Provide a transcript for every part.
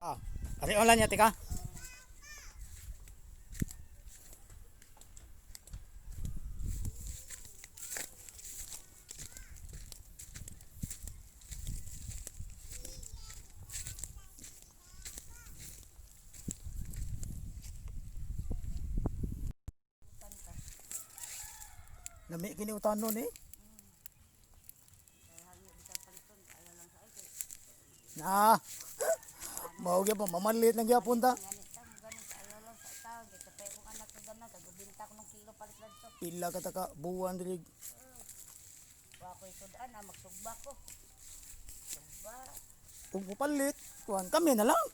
Ah, ari online niya tika. Lami kini utanon eh. Na. Mao gyud pa mamalit lang gyapon ta. Pila ka taka buwan diri. Kung pupalit, kuan kami na lang.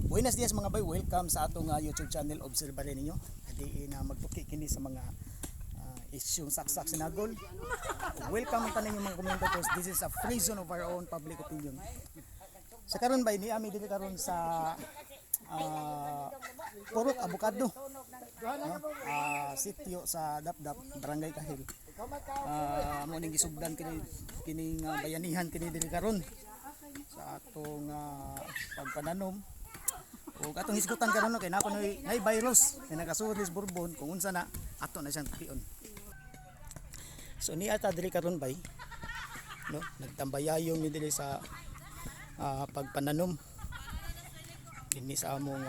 Buenos dias, mga bay, welcome sa atong YouTube channel. Obserba rin ninyo. Di na magtuki kini sa mga isyong saksak sinagol. Welcome ang tanan yung mga commentators. This is a free zone of our own public opinion. Sa karon bay ni ami dili karon sa Purok Abukado. No? Sitio sa Dapdap, Barangay Kahil. Mo ning gisugdan kini kining bayanihan kini dili karon sa atong pagpananom. O atong hisgutan karon, no, kay naa kunoy nay virus kay nagasuod sa Bourbon kung unsa na ato na siyang tukion. So ni ata diri karon bay, no, nagtambayayong ni diri sa pagpananom dinhi sa among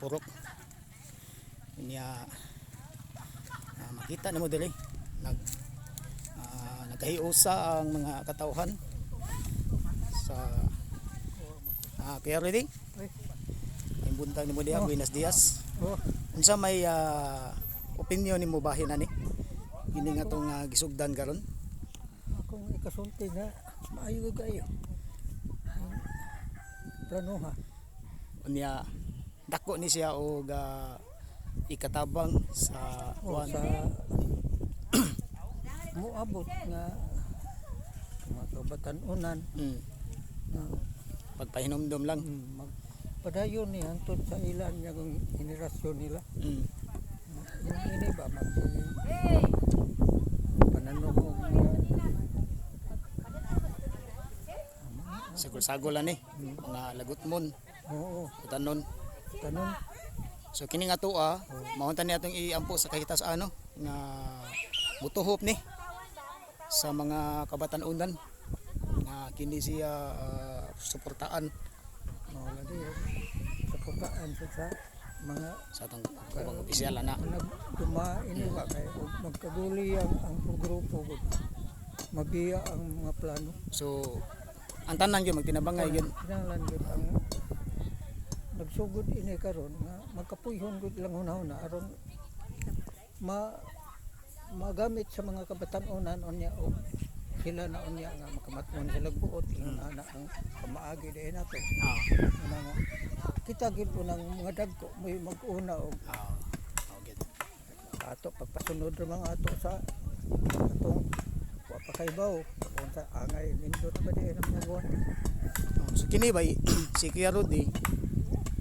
purok. Niya makita namo diri nagkahiusa ang mga katawhan sa kaya ready. Ang buntag nimo diha, buenos dias. Oh, Unsa may opinion nimo bahin ani kini nga tong gisugdan karon? Akong ikasulti nga maayo kayo. Planoha. Unya dako ni siya og ikatabang sa O kuan sa moabot nga mga kabatan-unan nga Pagpahinomdom lang. Magpadayon ni hangtod sa ilan nga kung henerasyon nila. Ini, ini ba mag pananom og mga Sagol-sagol ani mga lagutmon, oo, utanon. tanon. So kini nga tuwa, maunta ni atong iampo sa kahita sa ano nga mutuhop ni sa mga kabatan-unan nga kini siya suportaan Oh, lagi suportaan sa sa mga sa atong ubang opisyal ana. Nagduma ini ba kay og magkaguli ang grupo gud. Mabiya ang mga plano. So ang tanan gyud magtinabangay gyud. Kinahanglan gud ang nagsugod ini karon nga magkapuyhon gud lang hunahuna aron ma magamit sa mga kabatan-unan unya og sila na unya nga makamatnon sila buot ingon ana ang pamaagi diay nato. Una nga kita gid unang mga dagko may mag-una og Okay. ato pagpasunod ra mga ato sa atong wa pa kay baw unsa angay nindot ba di ang mga buwan. Oh, so kini bay si Kuya Rudy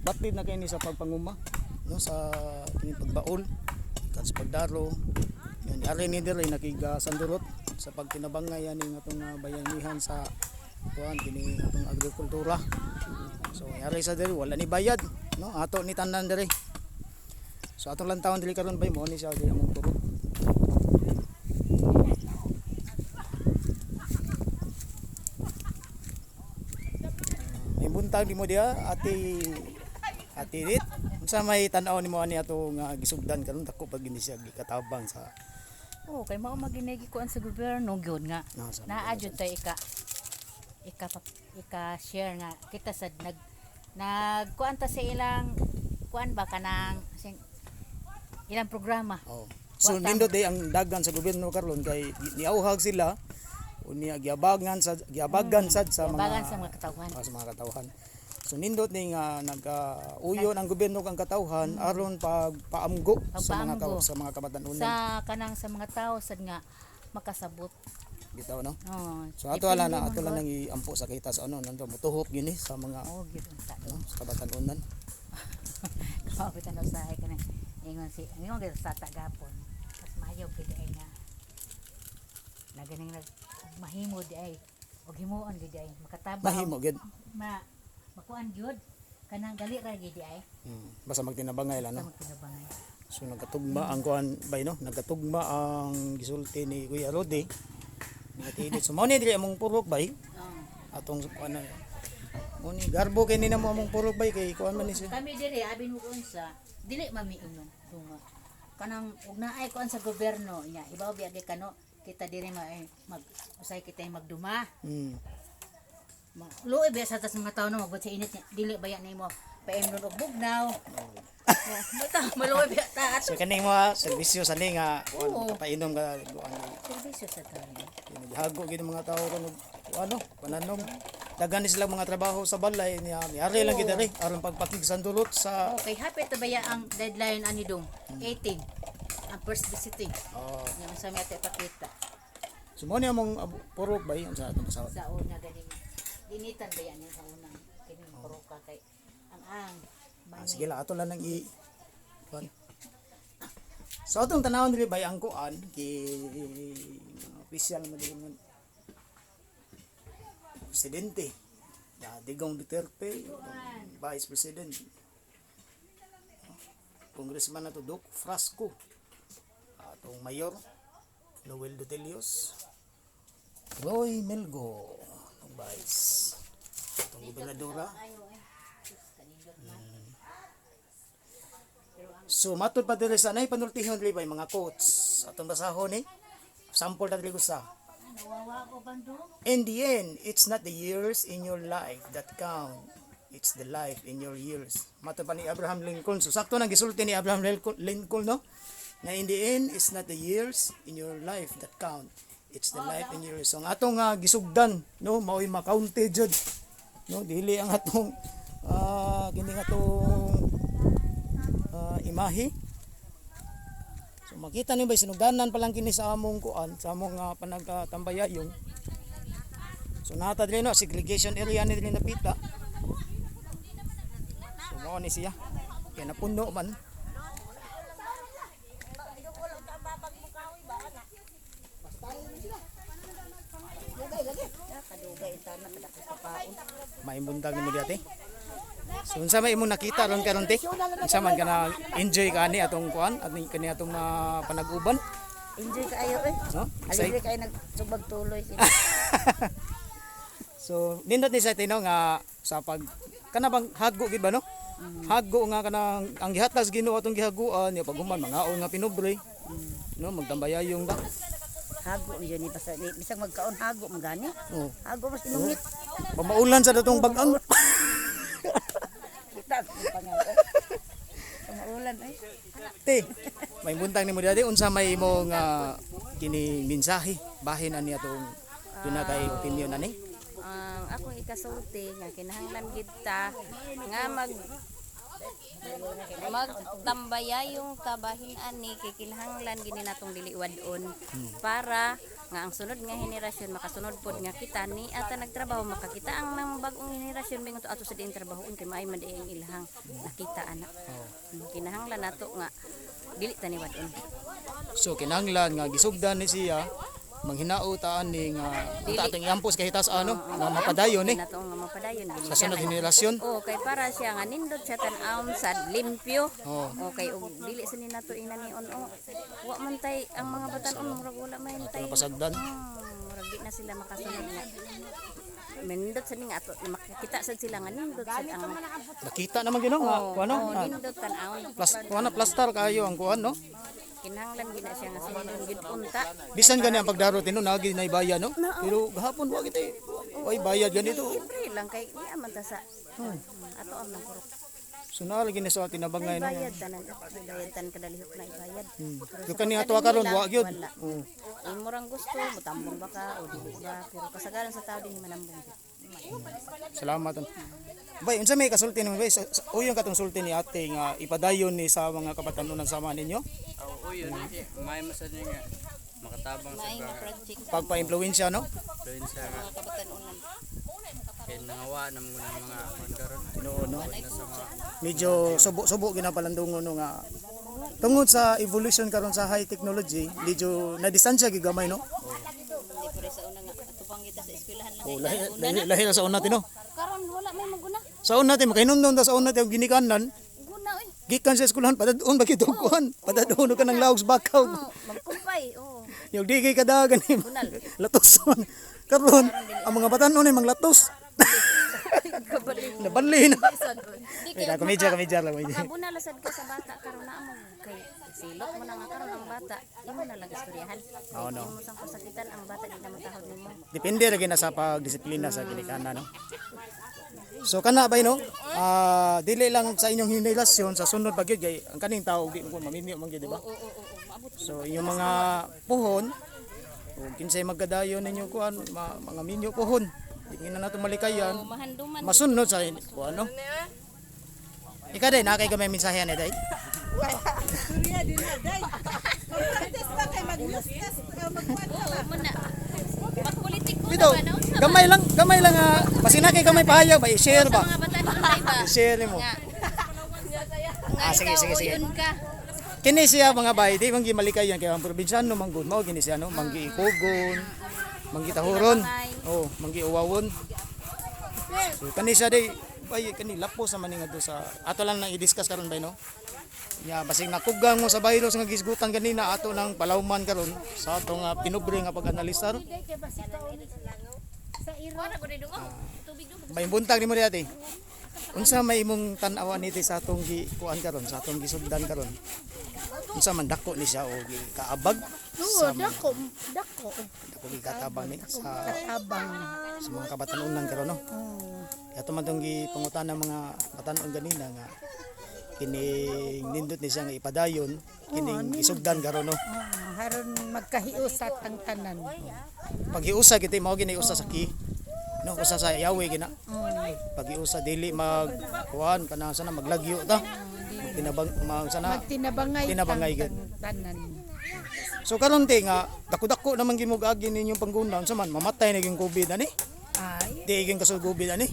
batid na kini sa pagpanguma, no, sa kini pagbaol kan sa pagdaro yan ari ni diri nakigasandurot sa pagtinabangay ani nga atong bayanihan sa kuan kini atong agrikultura. So ari sa diri wala ni bayad, no, ato ni tanan diri. So atong lang taon diri karon bay mo ni siya diri among turok. May buntag nimo diha, Ate Ate Rit. Unsa may tan-aw nimo ani atong gisugdan karon? Dako pag gini siya gikatabang sa Oh, kay mao maginegi kuan sa gobyerno gyud nga. No, sa Naa jud tay ika ika ika share nga kita sad nag nagkuan ta sa ilang kuan ba kanang ilang programa. Oh. So Wa nindot day ang dagan sa gobyerno karon kay niauhag sila unya giabagan sa giabagan sad sa mga Giabagan sa mga katawhan. Ah, sa mga katawhan. So nindot ni nga nagauyon ang gobyerno kang katawhan aron pagpaamgo sa mga Pagpaamgo. sa mga kabatan-unan. Sa kanang sa mga tao sad nga makasabot. Bitaw, no. Oh, So ato ala na depende ato man lang gud. nang iampo sa kita sa ano nando motuhop gini sa mga Oh, gyud unta. no, sa kabatan-unan. Kapit ano sa kanang ingon si ingon gyud sa tagapon. Mas maayo gyud ay nga. ganing nag mahimo di ay og himuon gid ay makatabang. Mahimo gid. Ma makuan gyud kanang gali ra gid ay. Basta magtinabangay lang, Sa no. magtinabangay. So nagkatugma ang kuan bay, no, nagkatugma ang gisulti ni Kuya Rodi. Nga so mao ni diri among purok, bay. Oh. Atong kuan na. Mo ni garbo kay ni namo among purok, bay, kay kuan man ni siya. Kami diri abin mo unsa, dili mamiinom dunga. Kanang ug naay kuan sa gobyerno nya, ibaw biya di kano kita diri ma eh, mag usay kita yung magduma. Luoy biya sa tas mga tao no magbot sa init niya. Dili ba yan nimo paimnon og bugnaw. Bata maluoy biya ta ato. So kaning mga serbisyo sa ni nga kuan Oo. kapainom ka kuan. Serbisyo sa tao. Hago gid ang mga tao ron og ano, pananom. Daghan ni sila mga trabaho sa balay niya. Miari lang gid diri aron pagpakig sandulot sa Okay, happy ta ba ya ang deadline ani dong? 18. Ang first visiting. Oh. Nya unsa may ate pakita So mo ni among purok, bay, unsa atong pasawat. sa una ganing dinitan ba yan sa unang kining puroka kay ang Ah, sige lang, ato lang nang i kuan. So atong tanawon diri, bay, ang kuan kay mga official man diri nga presidente. Ya, Digong Duterte, atong Vice President. Congressman na to Doc Frasco. Atong Mayor Noel Dutelios. Roy Melgo, atong Vice. Atong Gobernadora. So matod pa diri sa nay panultihon diri, bay, mga quotes. Atong basahon ni. Sample ta diri sa. Nawawa ko bandong. In the end, it's not the years in your life that count. It's the life in your years. Matod pa ni Abraham Lincoln. So sakto nang gisulti ni Abraham Lincoln, no? Na in the end, it's not the years in your life that count. It's the life in your years. So ang atong gisugdan, no, mao'y makaunti jud. No, dili ang atong kini nga atong imahe. So makita niyo ba sinugdanan pa lang kini sa among kuan, sa among panagtambayayong. So nata diri, no, segregation area ni diri napita. So mao ni siya. Kaya napuno man. Maimbundag nimo di, ate. So unsa may imong nakita ron karon, te? Unsa man ka na enjoy ka ani atong kuan at kani atong mga panag-uban? Enjoy kaayo eh. No? Excited? Aligre kayo nagsubag tuloy sila. So nindot ni sa tino nga sa pag kana bang hago gid ba, no? Hago nga kanang ang gihatag sa Ginoo atong gihaguan ya pag human mangaon nga pinubre. No, magtambayayong ba. Hago yun ni basta ni bisag magkaon hago magani. Oh. Hago mas inungit. Pamaulan sa datong bag-ang. Kita ko pangalan. Maulan eh. Te, may buntag nimo dati unsa may imong kini mensahe bahin ani atong duna kay opinion ani? Ang akong ikasulti nga kinahanglan gid ta nga magtambayayong kabahin ani kay kinahanglan gini natong dili wad-on para nga ang sunod nga henerasyon makasunod pod nga kita ni ata nagtrabaho makakita ang nang bag-ong henerasyon bingon to ato sa diin trabahoon kay maay man diay ang ilahang nakita ana. Kinahanglan nato nga dili ta ni wad-on. So kinahanglan nga gisugdan ni siya manghinaotaan ni nga unta atong iampos kay hitas ano nga mapadayon ni Nato nga mapadayon gini sa siya sunod kay- henerasyon. Oo, kay para siya nga nindot siya tan-awon sad limpyo. Oo. Okay, ug dili sa ni nato inanion o. Wa man tay ang mga batan-on murag wala man tay. Pasagdan. Murag di na sila makasunod nga. Nindot sa ni nga ato makakita sad sila nga nindot sad ang Nakita naman gino nga Oo, kuno. oo, nindot tan-awon. Plas kuno plastar kayo ang kuan, no. Kinahanglan gid na siya nga sunod gid unta. Bisan gani ang pagdaro tino nagi na bayad, no. Pero gahapon wa kita way bayad ganito. Libre lang kay niya man ta sa ato ang lang puro. So naa lagi ni sa tinabangay, no. Bayad tanan, bayad tan kadalihok na ibayad. Pero Pero sa kani ato pagkadali karon lang, wa gyud. wala. Oo. Imo rang gusto, mutambong ba ka o dili ba, pero kasagaran sa tao din manambong. Salamat. Bay, unsa may kasulti nimo, bay? Uyon katong sulti ni ate nga ipadayon ni sa mga kabatanunan sama ninyo Oo, yun. May masad niya nga. Makatabang sa May nga mga project pagpa-impluwensya, no? influencer nga. Kaya nangawa na mga mga kuwan karon. Tinuod, no. Na sa mga Medyo subo-subo ginapalandungon, no, nga tungod sa evolution karon sa high technology, medyo na distansya gigamay, no. ta sa eskwelahan lang. Oh, lahi lahi, lahi na sa una ti, no. Karon wala may maguna. Sa una ti makahinumdum ta sa una ti og ginikanan, Guna oy. gikan sa eskwelahan padadon ba gyud kuan? Padadon ka ng laog sa bakaw. Oh, magkumpay. Oh. Yung di kay kadagan ni latoson. Karon ang mga batan-on ay manglatos. Nabali na. Di Wait, ah, komedya, komedya lang, komedya. Makabuna lasad ka sa bata karon na mo kay silot mo na nga karon ang bata. Imo na lang istoryahan. Oo, no. Imo sang kasakitan ang bata di na matahod nimo. Depende ra gyud na sa pagdisiplina sa ginikanan, no. So kana bay, no? Ah, dili lang sa inyong henerasyon sa sunod pa gyud kay ang kaning tao di mo mamimyo man gyud, di ba? So inyong mga puhon ug kinsay magkadayon ninyo kuan mga minyo puhon. Di na nato malikayan. Mahanduman. Masunod sa kuan, no. Ikaw day, nakay gamay mensahe ani day. Oo, mo na. Magpolitiko na Bitaw, ba no? gamay lang ah. Basin na kay gamay pahayag ba i-share ba? Mga bata ni ba? I-share mo. Nga. Ah, sige, ikaw, sige, sige. Yun ka. Kini siya mga bay, di man malikayan kay ang probinsyano man gud mao gini siya, no, manggi ikugon, manggi tahuron. Oh, manggi uwawon. So kani siya day bay kani lapos naman ni ngadto sa ato lang nang i-discuss karon bay, no. Nya basig nakugang mo sa virus nga gisgutan kanina ato nang palawman karon sa atong pinubre nga pag-analisar. May buntag nimo dati. Unsa may imong tan-awan niti sa atong gikuan karon, sa atong gisugdan karon? Unsa man dako ni siya o kaabag Oo, dako, dako. dako gikatabang ni sa Katabang. sa mga kabatanunan karon, no. Ato man tong gipangutan ng mga batanon ganina nga kining nindot ni siya nga ipadayon kining gisugdan karon, no. Oo, haron magkahiusat ang tanan. Pag-iusa kita mao gini usa sa ki, no, usa sa Yahweh gina. Pag-iusa dili mag kuan kana sana maglagyo ta. Tinabang mag sana Magtinabangay Tinabangay ang gyud. tanan. So karon te nga dako-dako naman gimog agi ninyong pangguna unsa man mamatay na gyud COVID ani. Ay, Di gyud kasud COVID ani.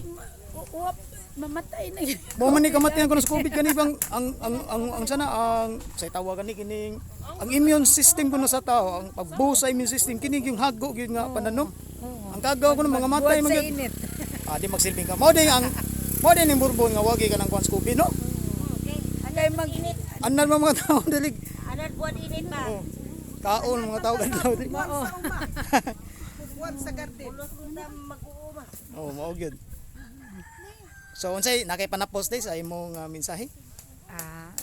uwap, mamatay na yun. Mo man ni kamatayan kuno sa COVID kani bang ang sana ang say tawagan ni kining ang immune system kuno sa tao, ang pag-boost sa immune system kini yung hago gyud nga pananom. Ang kagaw kuno mga matay Buhat man sa gyud. init. Ah, di magsilbing ka. Mo din ang Bourbon nga wagi ka ng kuan sa COVID, no? Kay mag Anan man mga tao dili. Anad buwan init ba? Kaon mga tao kadlaw dili. Buwan sa garden. Oh, mao gyud. So unsay nakay panapos day sa imong mensahe? Ah,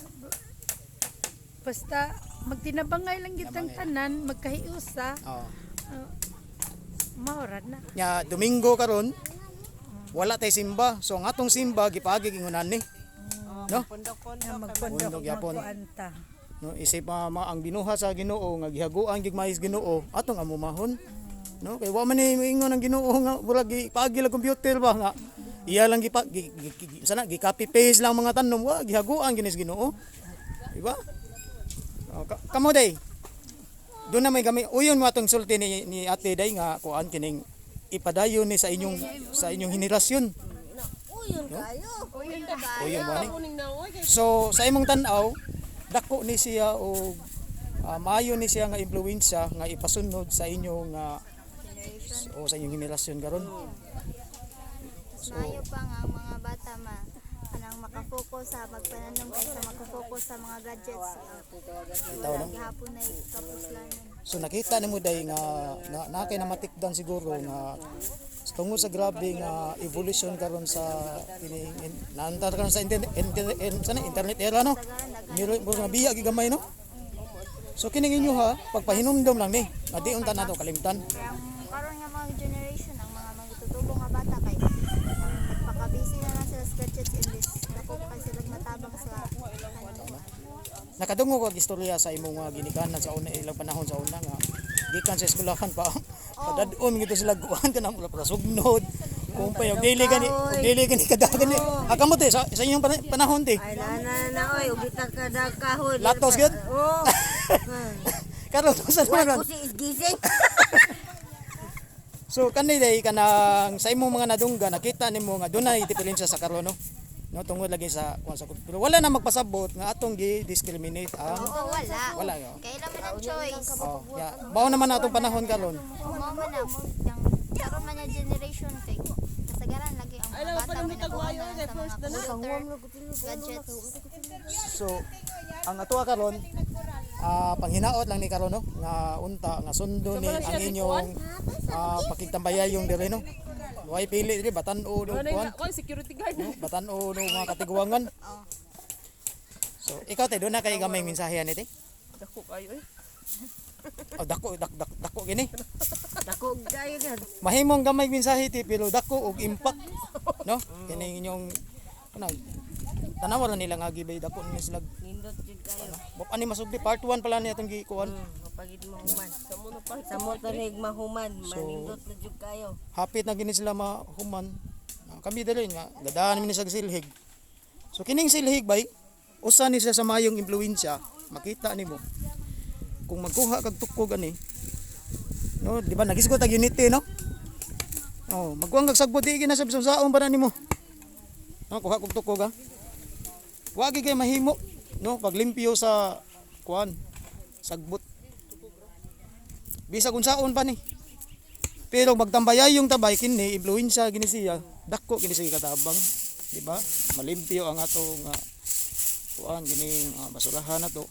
basta magtinabangay lang gid ang tanan, magkahiusa, Oo. maoran na. Nya Domingo karon wala tay simba. So ang atong simba gipaagi ingunan ni. No? Nga magpundok, Pundok yapon. magkuanta. No, isip ma ang binuha sa Ginoo nga gihaguan gid mais Ginoo atong amumahon. No, kay wa man ni moingon ang Ginoo nga murag gipaagi lang computer ba nga iya lang gipa gi, gi, gi, sana gi copy paste lang mga tanom wa gihaguan ginis Ginoo. Di ba? Oh, kamo day. Doon na may gamay uyon mo atong sulti ni Ate Day nga kuan kining ipadayon ni sa inyong henerasyon. Uyon kayo. Uyon ba ni? So sa imong tan-aw dako ni siya og maayo ni siya nga impluwensya nga ipasunod sa inyong o sa inyong henerasyon karon. Mas maayo pa nga ang mga bata ma kanang makafocus sa magpananom kaysa makafocus sa mga gadgets. Bitaw, no? Gihapon na kapuslanan. So nakita nimo day nga na kay namatikdan siguro nga tungod sa grabe nga evolution karon sa kining naantar karon sa internet sana internet era, no. Miro mo nga biya gigamay, no. So kining inyo ha pagpahinumdom lang ni nga di unta nato kalimtan. Kaya ang karon nga mga generation ang mga magtutubo nga bata kay nagpaka-busy na lang sila sa gadgets imbes dako pa kay sila matabang sa ano. Nakadungog og istorya sa imong mga ginikanan sa una ilang panahon sa una nga gikan sa eskwelahan pa padadon gito sila guwan kanang pula sugnod kung pa yung dili gani og dili gani kadagan ni kamo te sa inyong panahon te. Ay, na na na, oy, ugita ka na kahoy. Latos gyud? Oo. Karon sa Wa naman ko si isgising. So kani day kanang sa imong mga nadungga nakita nimo nga dunay diferensya sa karon, no, no, tungod lagi sa kuan sa pero wala na magpasabot nga atong gi-discriminate ang Oo, wala. Wala yo. Kailan man ang choice. Oh, yeah. Mao naman atong panahon karon. Mao man na mo ang Karon man nga generation kay kasagaran lagi ang mga bata ginabuhat na lang sa mga computer, gadgets. So ang atoa karon, panghinaot lang ni karon, no, nga unta nga sundo ni ang inyong pakigtambayayong diri, no. Way pili diri, batan-o do kuan. Security guard. No, batan-o no mga katiguangan. So ikaw te, doon na kay gamay mensahe ani te. Dako kayo eh. Oh, dako dak, dak, dako gini. Dako kayo na. Mahimong gamay mensahe ti, pero dako og impact, no? Kini inyong ano, tanawa lang nila nga gibay dako ni sila. Nindot jud kayo. Mo ani masugdi part 1 pala niya itong gikuan. Mapagid mahuman. Samo tanig mahuman, manindot na jud kayo. Hapit na gini sila mahuman. Kami dali nga gadaan mi ni sa silhig. So kining silhig bay, usa ni siya sa mayong impluwensya, makita nimo. Kung magkuha kag tukog ani, no, di ba nagisgot ag unity, no? Oh, magkuha kag sagbot di gina sa bisan saon pa na nimo. No, kuha kog tukog ha. Wa gyud kay mahimo, no, paglimpyo sa kuan sagbot. Bisag unsaon pa ni. Pero magtambayay yung tabay kini influensya gini siya, dako kini siya katabang, di ba? Malimpyo ang atong kuan gini basurahan nato.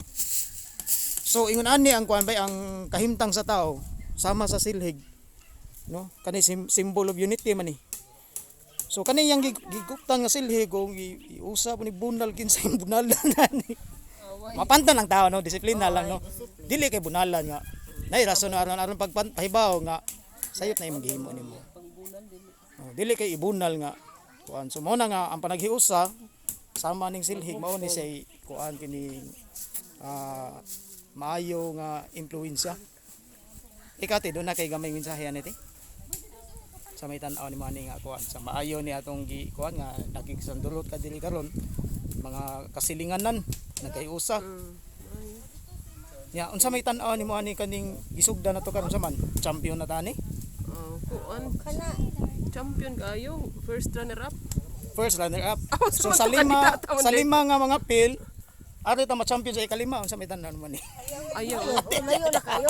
So ingon ani ang kuan bay ang kahimtang sa tao sama sa silhig, no? Kani symbol of unity man ni. So kani yang giguptan nga silhig kung iusap ni bunal kinsa yung bunalan ani. Mapantan ang tao, no, disiplina lang, no. Dili kay bunalan nga. Nay rason aron aron pagpahibaw nga sayop na imong gihimo nimo. Oh, dili kay ibunal nga kuan. So mao na nga ang panaghiusa sama ning silhig mao ni say kuan kini maayo nga impluwensya. Ikaw te, doon na kay gamay mensahe ani te. Sa may tan-aw ni ani nga kuan sa maayo ni atong gi kuan nga nakigsandulot ka diri karon mga kasilinganan nagkaiusa. Ya, unsa may tan-aw nimo ani kaning gisugda na to karon sa man? Champion na tani? Oh, kuan. Champion kayo, first runner up. First runner up. Oh, So sa sa lima, kandidata sa man lima nga mga pil, ari ta ma-champion sa ikalima, unsa may tan-aw mo ni? Ayaw. Layo na kayo.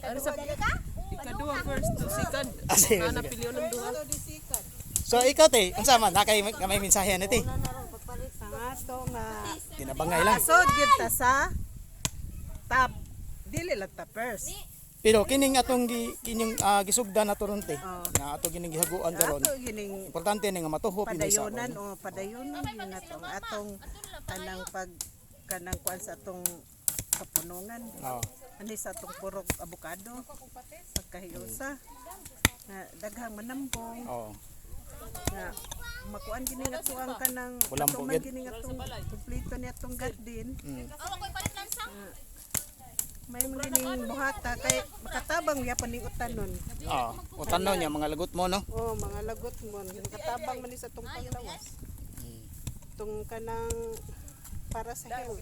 Ano sa ikaduha, first to second. Ah, sige, Kana sige. piliyon ng duha. So ikaw te, unsa man nakay gamay mensahe ani te? Ato nga Tinabangay lang. asod gyud ta sa top, dili lang ta first. Pero kining atong gi, kining gisugda na to ron te, nga ato kining gihaguan karon. Ato gining Importante ni nga matuhop ini sa padayonan o padayonan gyud nato ang atong kanang pag kanang kuan sa atong kapunungan. Oo. Ani sa atong purok abukado pagkahiusa nga daghang manambong Oo. nga makuan gini nga tuang kanang Walang ato man bugid. gini nga tong kumpleto ni atong garden. May mga gining buhata kay makatabang yapon ni utanon. Oo. O tanaw niya mga lagot mo, no? Oh, mga lagot mo. Makatabang man ni sa tong panglawas. Tung kanang para sa health.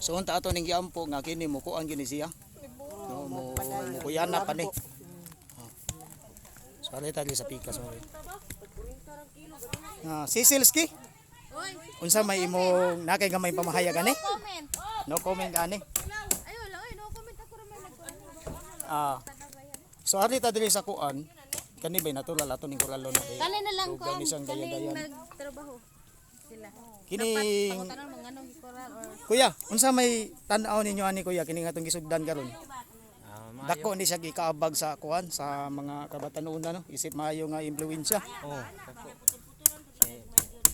So unta ato ning giampo nga kini mo kuan gini siya. No, mo mo kuyana pa ni. Oh. Sorry tali sa pika, sorry. Sisilski. Unsa may imong nakay gamay pamahayag ani? Comment. No comment ani. Ayo lang, ay no comment ako ra man nagkuan. So ari ta diri sa kuan, kani bay natural ato ning kuralo na kay. Kani na lang Dugang kuan, ni siyang kaning gaya-gayan. nagtrabaho sila. Kining Tanong mga anong koral or Kuya, unsa may tan-aw ninyo ani kuya kini nga atong gisugdan karon? Dako ni siya gikaabag sa kuan sa mga kabatanunan, no, isip maayo nga impluwensya. Oh, dako. Eh,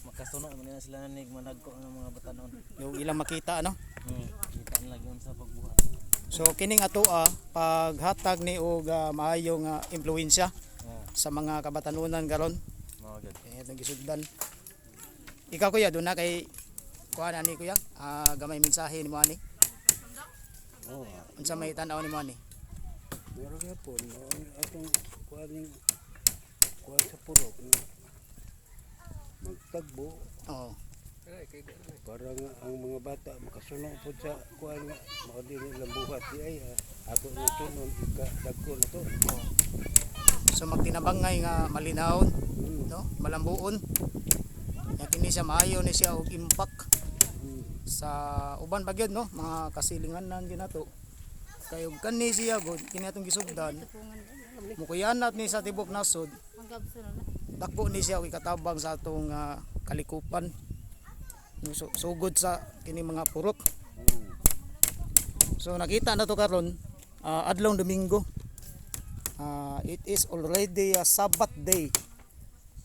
makasuno man nila sila nanig managko ng mga batanon. Yung ilang makita, no. Kita nila yun sa pagbuhat. So kining atoa paghatag ni og maayo nga impluwensya sa mga kabatanunan karon. Mao gyud. Eh itong gisugdan. Ikaw kuya, doon na kay kuan ani kuya, gamay mensahe nimo ani. Unsa may tan-aw nimo ani? Meron nga po, no, ang atong kuaning kuan sa purok na magtagbo Oo. para nga ang mga bata makasunod po sa kuan nga makadili lang buhat di ay ako nga sunon ika dagko na to. So magtinabangay nga malinawon, no? Malambuon. Ya kini siya maayo ni siya og impact sa uban pa gyud, no, mga kasilinganan ginato. Kay og kani siya gud kini atong gisugdan. Mukuyanat ni sa tibok nasod, dako ni siya og ikatabang sa atong kalikupan. No, so, sugod sa kini mga purok. So nakita na to karon, adlong Domingo. It is already a Sabbath day.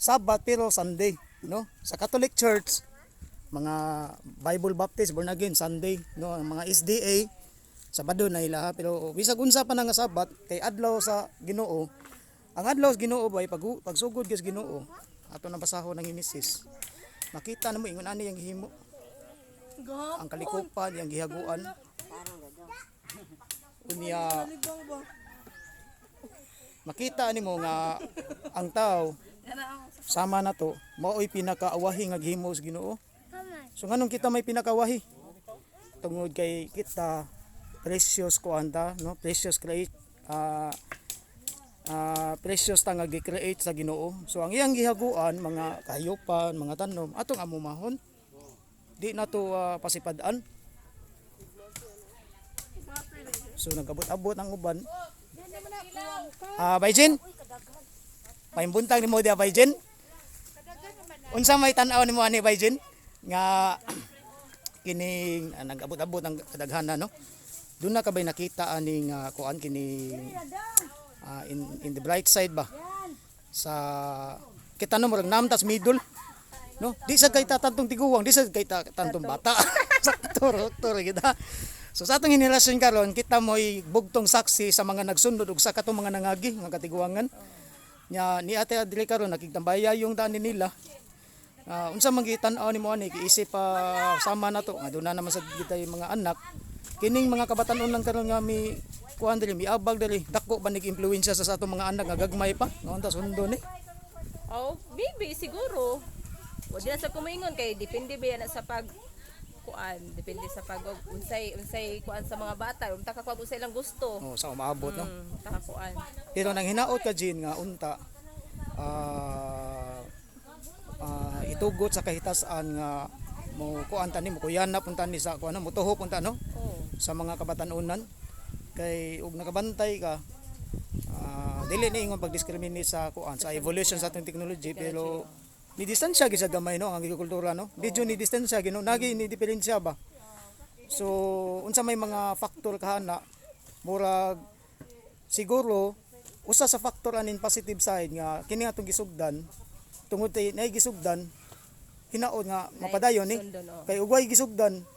Sabbath pero Sunday, no? Sa Catholic Church, mga Bible Baptist born again Sunday, no? Ang mga SDA Sabado na ila ha? Pero bisag unsa pa na nga Sabat kay adlaw sa Ginoo. Ang adlaw sa Ginoo bay pag pagsugod gyud sa Ginoo, ato nang basahon ng Genesis. Makita na mo ingon ani yang gihimo. Ang kalikupan yang gihaguan. Unya makita nimo nga ang tao sama na to mao'y pinakaawahi nga gihimo sa Ginoo. So nganong kita may pinakawahi? Tungod kay kita precious kuan ta, no? Precious create, precious ta nga gi-create sa Ginoo. So ang iyang gihaguan mga kahayupan, mga tanom atong amumahon. Di na to pasipad-an. So nagabot-abot ang uban. Bayjin? Paimbuntag nimo diha, Bayjin? Unsa may tan-aw nimo ani, Bayjin? Nga kining nag-abot-abot ang kadaghanan, no? Doon na ka ba'y nakita aning kuan kining in the bright side ba? Sa kita no murag namtas middle, no? Di sa kay tatantong tiguang, di sa kay tantong bata. Sakto sakto ra kita. So sa atong henerasyon karon kita mo'y bugtong saksi sa mga nagsunod ug sa katong mga nangagi nga katiguangan. Nya ni Ate Adri karon nakigtambaya yung daan nila. Unsa man gitan-aw nimo ani giisip pa sama na to nga doon na naman sa kita yung mga anak kining mga kabatan-onan karon nga mi kuan diri miabag diri dako ba nig impluwensya sa atong mga anak nga gagmay pa nga unta sundo ni? Oh, maybe siguro. Wa di na sa kumingon kay depende ba yan na sa pag kuan, depende sa pag unsay unsay kuan sa mga bata, unta ka kuan unsay lang gusto. Oh, sa umaabot, no? Ta ka kuan. Pero nang hinaot ka Jean nga unta itugot sa kahitasan nga mo kuan tani mo kuyanap unta ni sa kuan mo tuhok unta, no? Oh. Sa mga kabatan-onan kay ug nakabantay ka, dili ni ingon pag-discriminate sa kuan sa evolution sa atong technology, pero ni distansya gyud sa gamay, no, ang agrikultura, no? Medyo ni distansya gyud, no, nagi ni diferensya ba. So unsa may mga factor kahana, murag siguro usa sa factor anin positive side nga kini atong gisugdan tungod kay naay gisugdan hinaot nga mapadayon ni Sundon, oh. kay ugway gisugdan,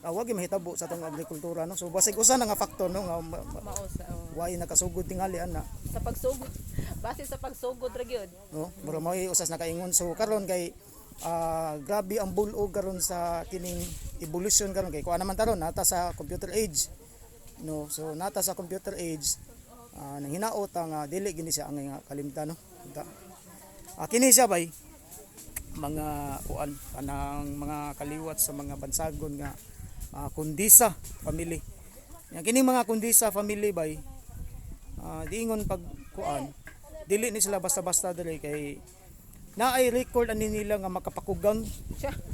wag gyud mahitabo sa atong agrikultura, no? So basig usa na nga factor, no, nga Mao sa oh. way nakasugod tingali ana. Sa pagsugod. Base sa pagsugod ra gyud. No, mura mao usas nakaingon. So karon kay grabe ang bulog karon sa kining evolution karon kay kuan naman taron nata sa computer age, no? So nata sa computer age, nang hinaot ang dili gini siya ang nga kalimtan, no? Unta. Kini siya bay mga kuan kanang mga kaliwat sa mga bansagon nga Kundisa family. Yang kining mga Kundisa family bay, diingon pag kuan dili ni sila basta-basta dili kay naay record ani nila nga makapakugang,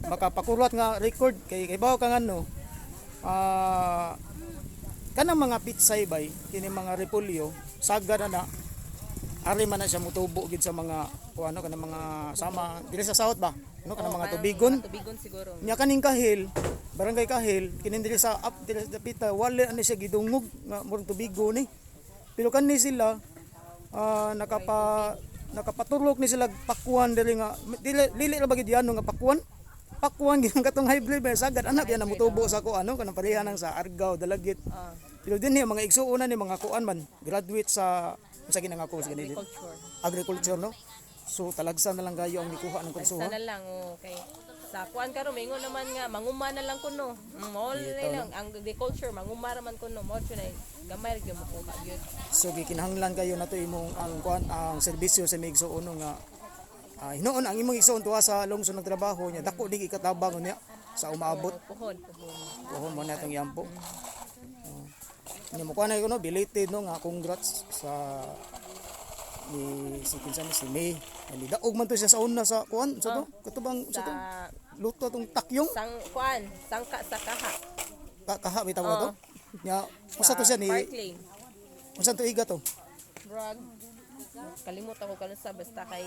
makapakurat nga record kay kay bawo kang ano, kanang mga pitsay bay kini mga repolyo saga na na ari man na siya mutubo gid sa mga kuan ano kanang mga sama dili sa south ba, ano kanang Oh, mga kanang tubigon. mga tubigon siguro. Nya kaning Kahil, barangay Kahil, kinin diri sa up diri sa dapita, wala ani siya gidungog nga murag tubigo ni. Pero kani sila nakapatulok ni sila pakuan diri nga dili dili ra ba gid ano nga pakuan? Pakuan gid ang katong hybrid ba sagad anak yan na mutubo sa ko ano kanang pareha nang sa Argao, Dalagit. Pero din ni mga igsuonan ni mga kuan man graduate sa unsa gina nga course ganito? Agriculture. Agriculture, no? So talagsa na lang kayo ang nikuha ng kurso, ha? Sana lang okay. Sa kuan karon maingon naman nga manguma na lang kuno. Mall na lang ang agriculture manguma ra man kuno mo na gamay ra gyud mokuha gyud. So gikinahanglan kayo na to imong ang kuan ang serbisyo sa mga igsuon, no, nga hinuon ang imong igsuon tuwa sa lungsod ng trabaho niya dako di ikatabang niya sa umaabot. Puhon, puhon. Puhon mo na itong yampo. Nya mo kuan na no belated, no, nga congrats sa ni si kinsa ni si May. Ni daog man to siya sa una sa kuan sa to katubang sa to Sa luto atong takyong sang kuan, sangka sa kaha. Kaha bitaw to. Nya usa to siya ni Park Lane. unsa to iga to? Murag kalimot ako kanus-a basta kay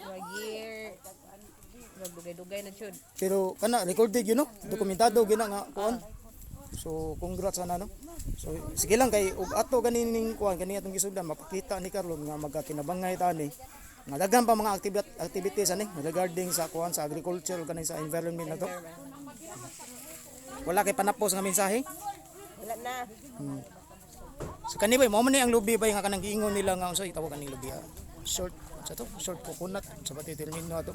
murag year, murag dugay-dugay na jud. Pero kana recorded yun, no? Dokumentado gina nga kuan. So congrats ana, no. So sige lang kay ug ato ganining kuan kani atong gisugdan mapakita ni Carlo nga magkakinabangay tani nga daghan pa mga activities ani regarding sa kuan sa agriculture ug kaning sa environment na to. Wala kay panapos nga mensahe. Wala na. So kani ba mao man ni ang lubi ba nga kanang giingon nila nga unsa itawag kaning lubi, ah? Short sa to, short coconut sa pati termino ato.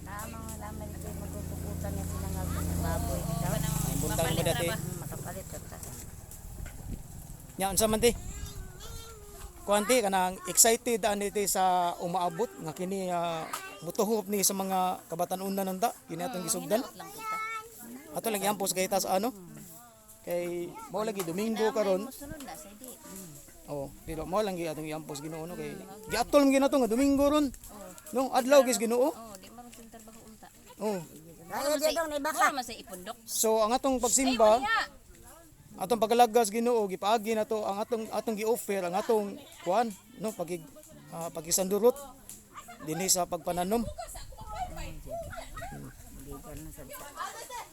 Tama naman ko magpuputan nga sinangag baboy bitaw. Ang buntag mo dati. Makapalit ta. Nya unsa man ti? Kuan ti kanang excited ani ti sa umaabot nga kini, mutuhop ni sa mga kabatan-unan nanda kini atong gisugdan. Hinaot lang kita. Ato lang iampos kay ta sa ano. Kay mao lagi Domingo karon. Musunod na sa di. Oh, pero mao lang gi atong iampos Ginoo, no, kay giatol man ginato nga Domingo ron. No, adlaw gis Ginoo. Oh, di maron tong trabaho unta. Oh. Ay, di dong Mura man sa ipundok. So ang atong pagsimba, atong pagalagas Ginoo, gipaagi nato ang atong atong gi-offer ang atong kuan, no, pagig pagisandurot dinhi sa pagpananom. Gikan na sad sa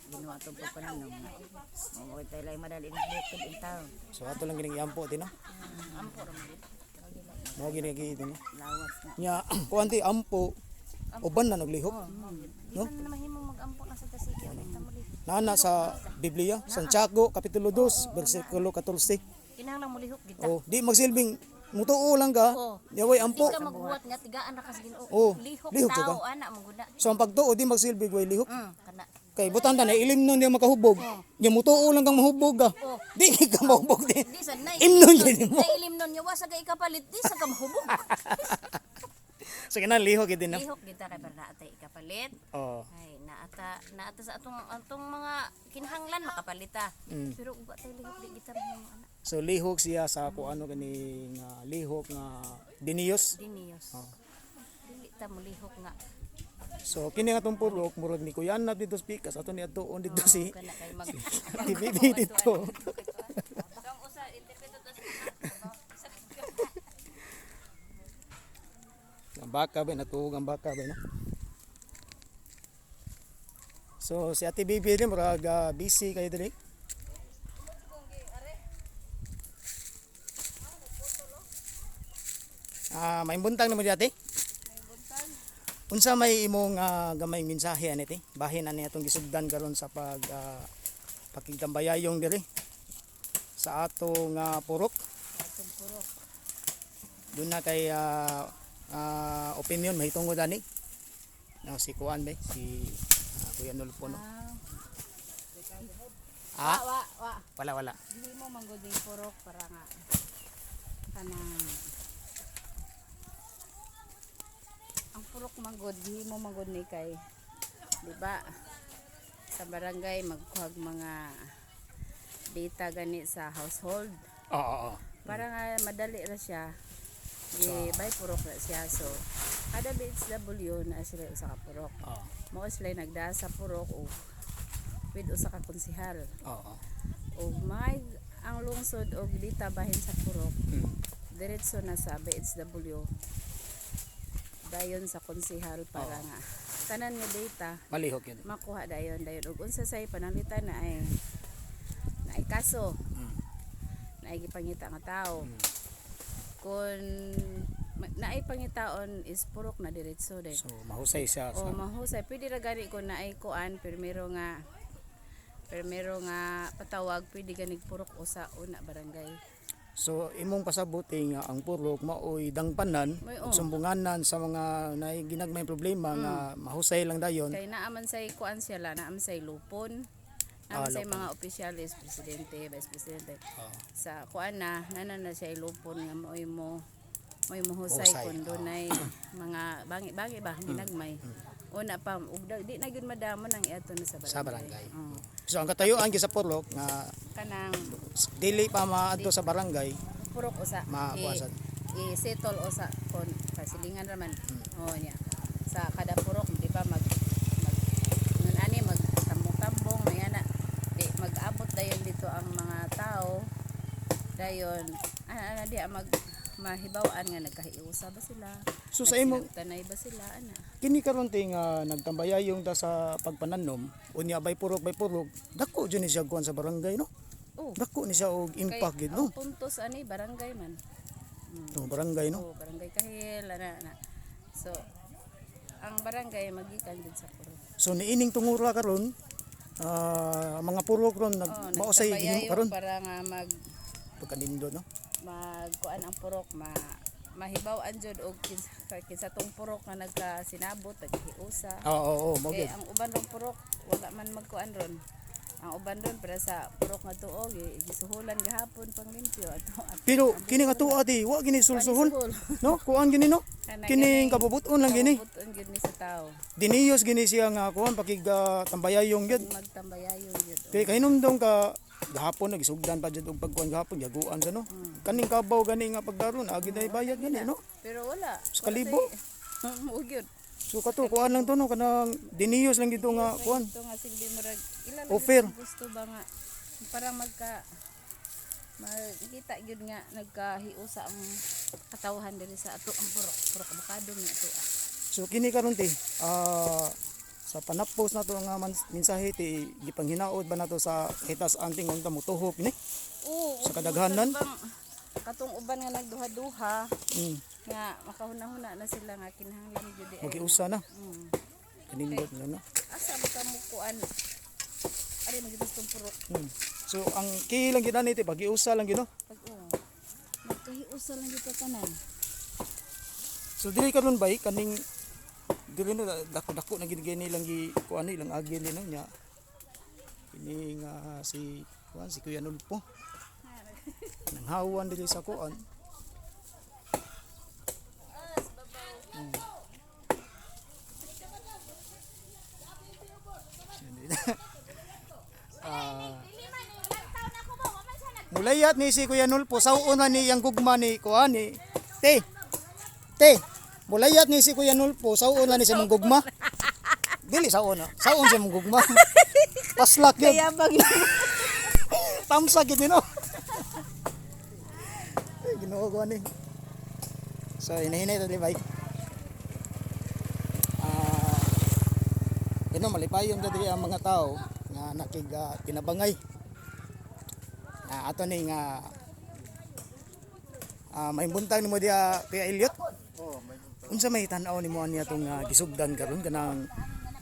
Ginoo atong pagpananom. Mo tayo lang madali ng bukid in town. So ato lang gining iampo din, no. Ampo ra man. Mao gini gi din, no. Lawas na. Nya kuan ti ampo uban na naglihok. Di man na mahimong mag-ampo lang sa tasigi. Kita mo lihok. Nana sa Biblia, Santiago kapitulo 2 bersikulo 14. Kinahanglan mo lihok gid. Oh, di magsilbing mutuo lang ka. Oh. Yaway ampo. Di ka magbuhat nga tigaan ra kas Ginoo. Oh, Lihok, lihok tao ka. ana mo guna. So ang pagtuo di magsilbing way lihok. Kana. Kay butan ta na ilim nun niya makahubog. Nya mutuo lang kang mahubog ka. Oh. Di ka mahubog di. Di sa nay. Imnon gid mo. Nailim nun niya wa sa ka ikapalit di sa ka mahubog. So kana lihok gid din, no. Lihok gid ta kay para naatay ikapalit. Oh. Ay, naata naata sa atong atong mga kinahanglan makapalita. Pero uga tay lihok di kita mahimo ana. So lihok siya sa kung ano kani nga lihok nga diniyos. Diniyos. Oh. Dili ta mo lihok nga. So kini nga atong purok murag ni Kuya dito speakers ato ni adtuon dito si Kana kay mag TVB dito. Dong usa interview to Ang baka ba natuog ang baka ba, no? So si Ate Bibi rin murag busy kayo diri. Ah, may buntag na mo di ate? Unsa may imong gamay mensahe ani te? Bahin ani atong gisugdan karon sa pag pakigtambayayong diri sa atong purok. Doon na kay opinion mahitungod ani. No, si Kuan ba si Kuya Nulpo, no. Ah, Wa wa. wala wala. Dili mo manggod yung purok para nga kanang ang purok manggod di mo manggod ni kay di ba sa barangay magkuhag mga data gani sa household Oo, oo. para nga madali ra siya di by purok na siya, so kada BHW na sila usa ka purok, Oo. mao sila nagdaa sa purok og with usa ka konsehal Oo. og may ang lungsod og dita bahin sa purok diretso na sa BHW dayon sa konsehal para nga tanan nga data Malihok yun. makuha dayon dayon og unsa say pananglitan na ay naay kaso, naay gipangita nga tao, kung naay pangitaon is purok na diretso din. So mahusay siya O sa mahusay pwede ra gani kung naay kuan permero nga patawag pwede ganig purok usa una barangay. So imong pasabuti nga ang purok maoy dangpanan May, ug oh. sumbunganan sa mga naay ginagmay problema nga mahusay lang dayon. Kay naa man say kuan siya la, naa man say lupon, naa Ah, man say lupon. mga opisyalis, presidente, vice presidente. Oo. Sa kuan na nana na siya lupon nga maoy mo mo'y mohusay Husay, kung dunay mga bangi-bangi ba ginagmay. Una pa ug di na gyud madamo nang iato na sa barangay. Sa barangay. Oo. So ang katayuan gyud sa purok nga Kanang dili pa maadto sa barangay purok usa Makuha sa- i-settle usa kon pasilingan raman. Oh niya. Sa kada purok di ba mag mag nun ani mag tambong-tambong may ana di mag-abot dayon dito ang mga tao dayon ana ana di mag mahibaw-an nga nagkahiusa ba sila. So sa imong nagsinabtanay ba sila ana. Kini karon te nga nagtambayayong ta sa pagpananom, unya bay purok, dako jud ni siya kuan sa barangay, no? Oh. Dako ni siya og impact gid, no? Ang puntos ani barangay man. Oh, barangay, no? Oh, barangay Kahil ana ana. So ang barangay magikan gid sa purok. So niining tungura karon, mga purok ron nag Oh, mausay gihimo nagtambayayo karon para nga mag pagkanindo, no? magkuan ang purok, mahibaw-an jud og kinsa, kinsa tong purok nga nagkasinabot, naghiusa. Oo, oo, oo, mao Kay gyud. ang uban rong purok wala man magkuan ron. Ang uban ron para sa purok nga tuog gisuhulan gahapon panglimpyo ato. Pero kini nga tuwa di, wa gini sulsuhol. Suhol. No? Kuan gini, no? Kana Kining ganing kabubuton lang gini. Kabubuton gyud ni sa tao. Diniyos gini siya nga kuan pakig tambayayong gyud. Magtambayayon gyud. Kay kahinumdom ka gahapon nagisugdan pa jud og pagkuan gahapon yaguan sa, no. Kaning kabaw gani nga pagdaron agi na bayad gani, no? Pero wala. Sa kalibo. Mo gyud. So kato kuan lang to, no, kanang diniyos lang gito nga kuan. Ito nga silbi murag ila lang Offer. gyud ang gusto ba nga parang magka makita gyud nga nagkahiusa ang katawhan diri sa ato ang purok purok abukado ni ato. So kini karon te, sa panapos nato nga mensahe te, gipanghinaot ba nato sa hitas anting unta motuhok ni? Oo, Sa kadaghanan? Katong uban nga nagduha-duha nga makahuna-huna na sila nga kinahanglan gyud di ay. Magiusa na. Kanindot na, no. Asa ba ka mo kuan? Ari magitas tong purok. So ang key lang gid ani te, pagiusa lang gid, no. Pag oo. Magkahiusa lang gyud ta tanan. So dili karon bay kaning dili no dako-dako na gid gini lang gi kuan ilang agi ni, no, nya. Kini nga si kuan si Kuya Nulpo. Nanghawan dili sa kuan. Ah. Mulayat ni si Kuya Nulpo saon na ni yang gugma ni kuan ni Te. Te. Mulayat ni si Kuya Nulpo saon na ni sa mong gugma. Dili saon na. Saon sa mong gugma. Paslak yun. Kaya bag Tamsak yun, no? Ay, Ginoo ko ani. So hinahinay ta bay. Ah, Ino malipayon ta diri ang mga tao nga nakig tinabangay. Ato ni nga may buntag nimo diya Kuya Elliot. Unsa may tan-aw nimo ani atong gisugdan karon kanang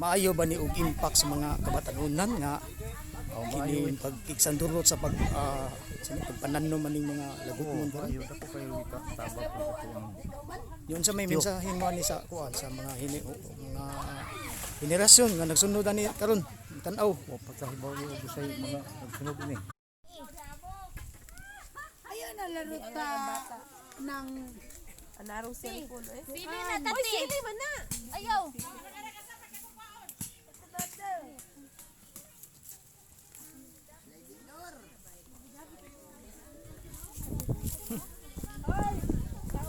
maayo ba ni og impact sa mga kabatanunan nga kini pagkigsandurot sa pag sa pagpananom maning mga lagukon karon? Ayo dako kayo tabak ko sa tuang. Yun sa may mensahe mo ani sa kuan sa mga hini, mga henerasyon nga nagsunod ani karon tan-aw. Wa pagkahibaw og usay mga nagsunod ini. Ayun na laro ta ng Anarong cellphone eh. Sili na tati. Sili man na. Ayaw.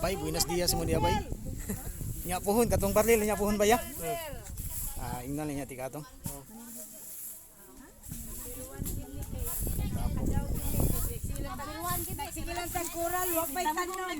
Bay, buenos dias mo niya bay. Nya puhon katong baril nya puhon ba ya? Ingnan lang niya tika atong. Sige lang tang koral, wa pa'y tanom.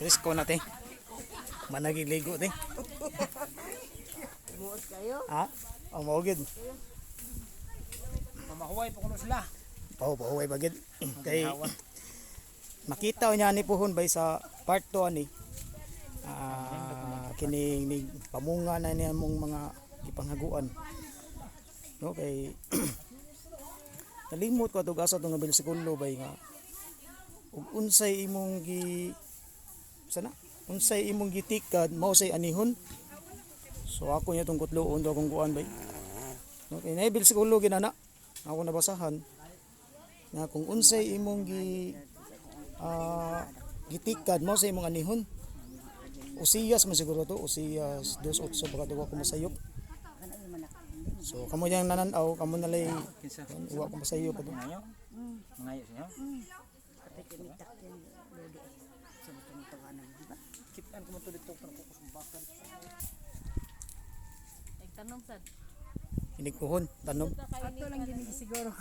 Risko na te. Managigligo te. Ha? Oh, mao gid. Mamahuway pa kuno sila. Paho pahuway ba gid. Kay makita niya ni puhon bay sa part 2 ani. Kining ni pamunga na niya mong mga gipanghaguan. No kay nalimot ko atong asa tong nga bersikulo bay nga ug unsay imong gi sana unsay imong gitikad mao say anihon. So ako niya tong kutloon do akong kuan bay. No kay naay bersikulo ginana ako nabasahan nga kung unsay imong gi gitikad mao sa imong anihon. Usiyas man siguro to, Usiyas 2:8 baka duwa ko masayop. So kamo yang nananaw, kamo nalay uwa ko sa iyo ko. Ngayo? Ngayo siya? Kitaan ko man to dito para kukusumbakan. Nagtanong sad. Inigkuhon, tanom. Ato lang gini siguro.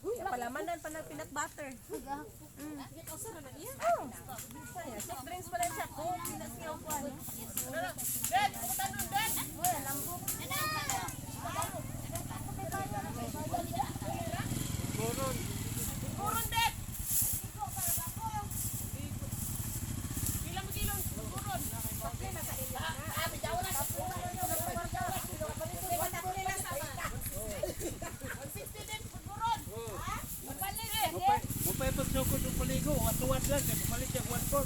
Palamanan pa ng peanut butter. Oh. Soft drinks pala siya. Coke, peanut siya kuan. Dad, tanon dad. Buron dad. Pila mo kilon buron. Mupay pagsukod ng paligo, watuwat lang, kaya palit siya 1/4.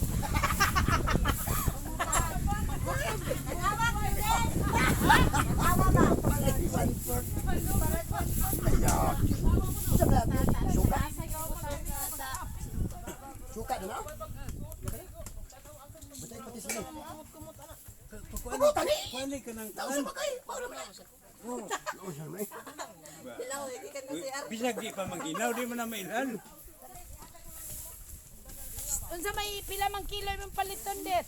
Suka na. Batay pati sila. Kuan ka ng taan. Bisag di pa maginaw, di man na mailhan. Unsa may pila mang kilo imong paliton det?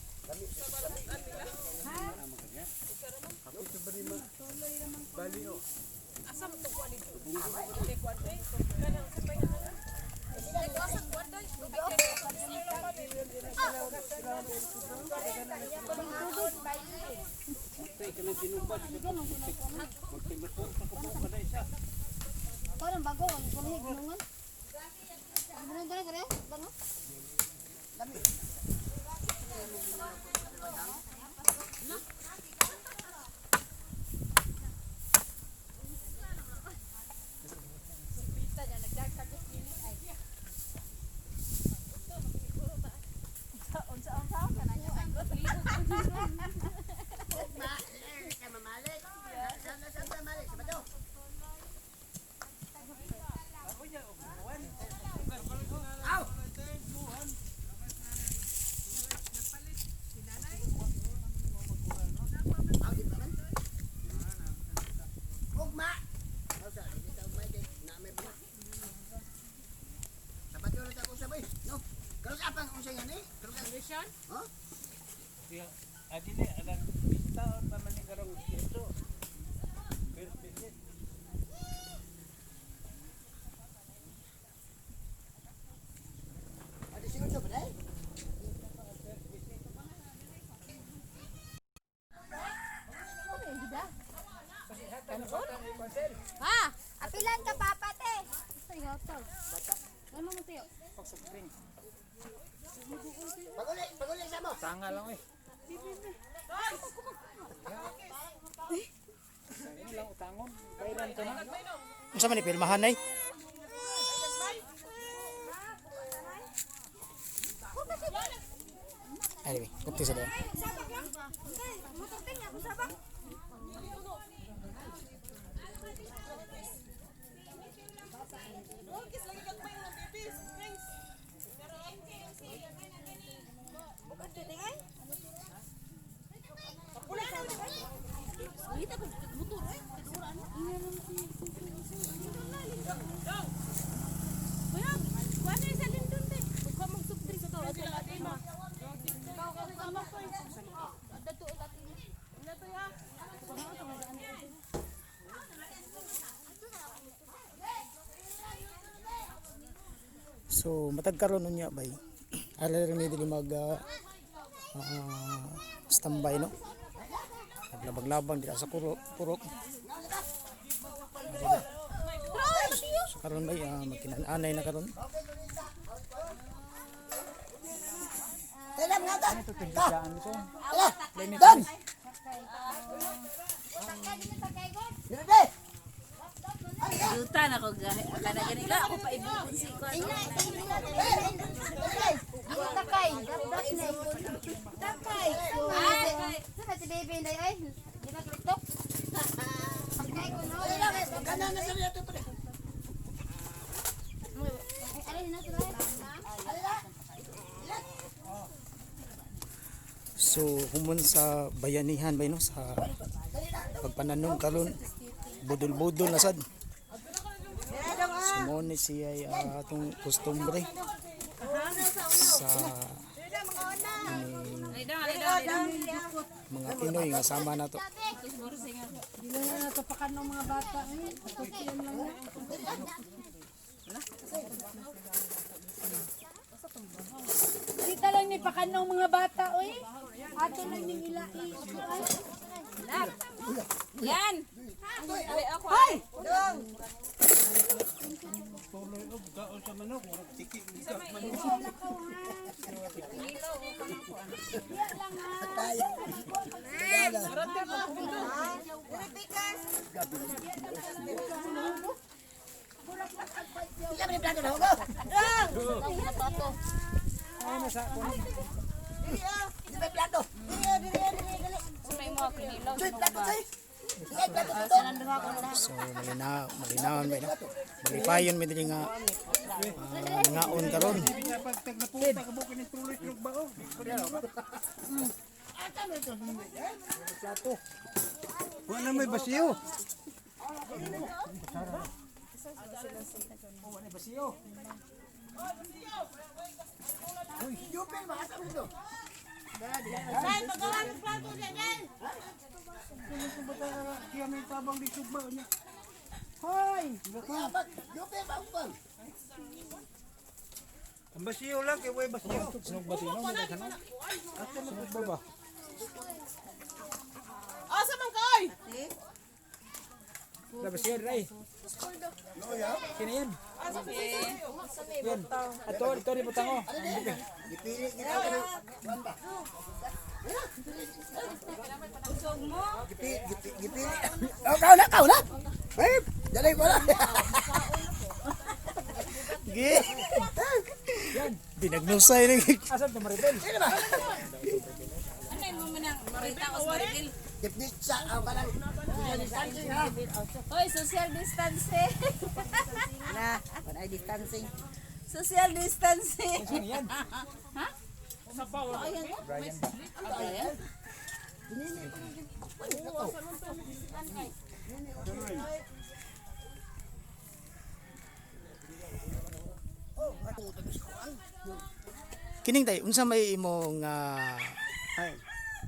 Parang bago, ang kumihig ginungan. Ginungan dere dere, bango. Adi ni alang taon pa man ni karong ito. First visit. Ha? Apilan ka papa te. Ay hotdog. Ano mo tiyo? Tanga lang eh. Ano lang utangon? Bayran to na. Unsa man ni pirmahan ay? Anyway, kupti sa doon. Sabak lang. Motor ting ako sabak. So matag karon unya bay. Ara rin ni dili mag standby no. Naglabag-labang dira sa purok, purok. So karon bay magkinananay na karon. Duta na ko gahi. Kana gani ka ako pa ibukon si ko. Ang takay, dapdap na. Takay. Ay, sa si baby na ay. Di ba TikTok? Ay, kuno. Ay, alin na sila. So human sa bayanihan bay no, sa pagpananom karon Budol-budol na sad. So mo ni siya ay atong kostumbre sa mga Pinoy nga sama na to. Dito lang ni pakanong mga bata, oy. Ato lang ning ilai. Yan. Hoy! So malinawan ba na? Malipayon mi diri nga nangaon karon. Wala may basiyo. Ang basiyo lang kay way basiyo. Sunog ba tino? Sunog ba ba? Asa man ka oy? La basiyo ray. Kini yan. Yan. Ato, ito ni butang oh. Oh, kau na, kau na. Eh, dali ko na. Gi. Dinagnusay ni. Asan to Maribel? Ano mo man ang marita o Maribel? Dipnitsa ang kanang social distancing ha. Hoy, social distancing. Na, wala ay distancing. Social distancing. Yan. Ha? Brian. Kining tay, unsa may imong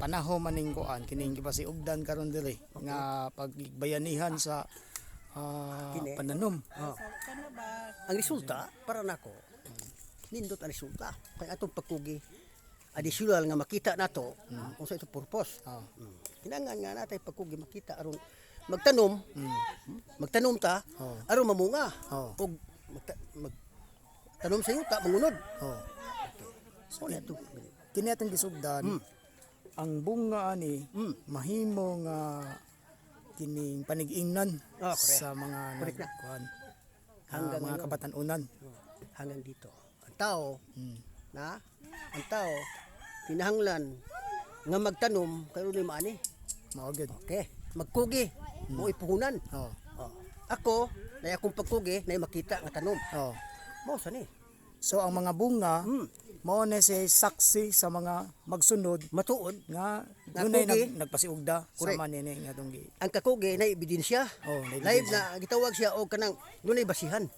panahon maning kuan kining gipasiugdan karon diri nga pagbayanihan sa Kini. pananom. Oh. Ang resulta para nako nindot ang resulta kay atong pagkugi additional nga makita nato kung sa ito purpose. Oh. Kinahanglan nga natay pagkugi makita aron magtanom. Magtanom ta aron mamunga. Oh. Og mag tanom sa yuta mangunod. Oh. So na to. Kini atong gisugdan ang bunga ani mahimo nga kining panig-ingnan Ah, correct. sa mga Correct na. nagkuan Hanggang mga ngayon. kabatan-unan. Hanggang dito. Ang tao na ang tao kinahanglan nga magtanom karon ni maani. Mao gyud. Okay. Magkugi mo ipuhunan. Oh. Oh. Ako, na akong pagkugi, na makita nga tanom. Oh. Mao sa ni. So ang mga bunga mao na siya saksi sa mga magsunod Matuod nga Nga dunay kugi. nagpasiugda Correct. sama nini nga atong gi. Ang kakugi na ebidensya. Oh, na Live ebidensya. na gitawag siya og kanang dunay basihan.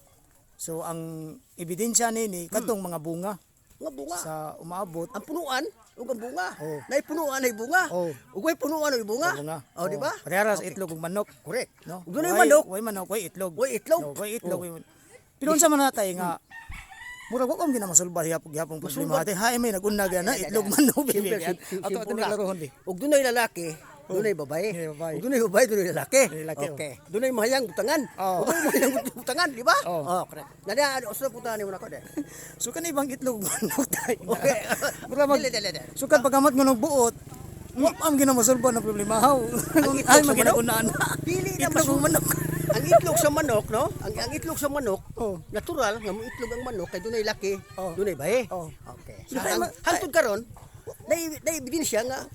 So ang ebidensya nini kadtong mga bunga Nga bunga. sa umaabot Ang punuan ug ang bunga. Oh. Nay punuan ay bunga. Oh. Ug way punuan ay bunga. bunga. Oh, di ba? Parehas itlog ug manok. Correct. No? Ug dunay Way- manok, way manok, way itlog. Way itlog. No, way itlog. Oh. Way Pero unsa man natay nga murag wa kom ginamasulba hiyapong gihapong problema Masulba. ate. Hay may naguna na itlog manok Simple, bibi. Ato ato simple lang. nilarohon di. Ug dunay lalaki, dunay babae. Dunay babae. Ug dunay babae, dunay lalaki. Dunay lalaki, oh. Okay. Dunay mahayang butangan. Oh. Ug dunay mahayang butangan, di ba? Oh. Oh, correct. Nada usap butangan nimo nako de. So kani bang itlog manok tay? Okay. Mura mag Dili, dili, dili. Sukad pagamat nga nagbuot, wa am ginamasulba ng problema haw. Ang itlog Ay sa maginaunan. Dili na Itlog ug manok. Ang itlog sa manok, no? Ang itlog sa manok, Oh. natural nga mo itlog ang manok kay dunay laki, Oh. dunay bae. Oh. Okay. So, ay, Hangtod karon, nay ebidensya nga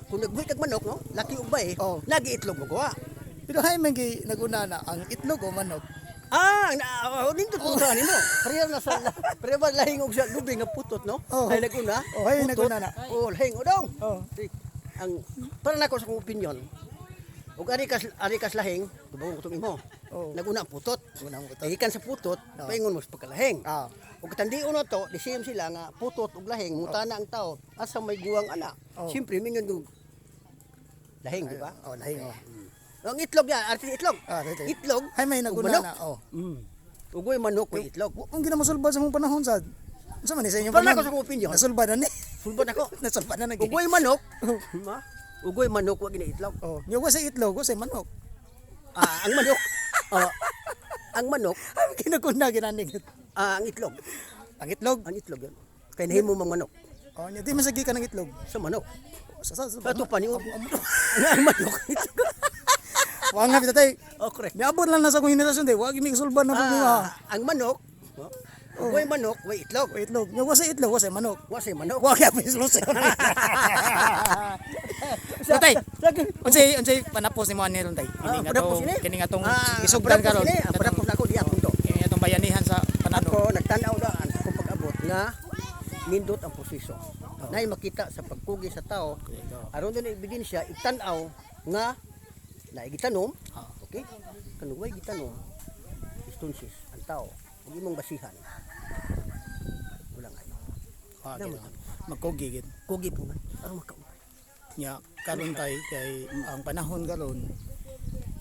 kung nagbuhi kag manok, no? Laki ug bae, Oh. lagi itlog mo gawa. Pero hay man gi naguna na ang itlog o manok. Ah, na, oh, nindot mo sa nimo. Pareho na sa pareho ba lahing og sa lubi nga putot, no? Oh. Ay naguna. Oh, ay putot. naguna na. Oh, lahing odong. Oh. Ang para nako sa akong opinion. Ug ari kas lahing, tubong ko imo. Naguna ang putot. Una ang putot. Gikan sa putot, paingon mo sa pagkalahing. Ug tandion na to, di same sila nga putot ug lahing, mutana ang tao, asa may guwang ana. Siyempre mingon og lahing, di ba? Oh, lahing oh. Ang itlog niya, arte itlog. Ah, ito. Itlog. Ay may ug naguna manok. na. Oh. Ugoy manok ug itlog. Ang ginamosulbad sa mong panahon sad. Unsa man ni sa inyong Para panahon? nako sa akong opinion. Nasulbad na ni. Sulbad ako. Nasulbad na nag. Ugoy manok. Ma? Ugoy manok wa gina itlog. Oh, nya wa sa itlog, wa sa manok. Ah, ang manok. Oh, ang manok, Ay kinaguna ginanig. ah, ang itlog. Ang itlog. Ang itlog yun. Kay nahimo mang manok. Oh, nya di man sa gikan ang itlog. Sa manok. Sa Sa ato pa ni ang manok. Itlog. Wa nga bitay. Oh, correct. Niabot lang na sa akong henerasyon day, wa gini sulbad na pud Ah, ang manok. Oh, ugoy manok, way itlog. Wa itlog. Nya wa sa itlog, wa sa manok. Wa sa manok. Wa kaya pa Tatay, unsay unsay panapos nimo ani ron tay? Kini nga panapos tong ini? kini nga tong Ah, isugdan panapos karon. ini, ang panapos nako diya punto. Kini nga tong bayanihan sa panano. Ako nagtan-aw na ang akong pag-abot nga nindot ang proseso. Nay makita sa pagkugi sa tao. Aron din ang ebidensya itan-aw nga naigitanom. Okay? Kanang way gitanom istunsis ang tao ug imong basihan. Wala ngayon. Ah, gid. Magkugi gid. Kugi po man. Aron makaupay. Nya karon tay kay ang panahon karon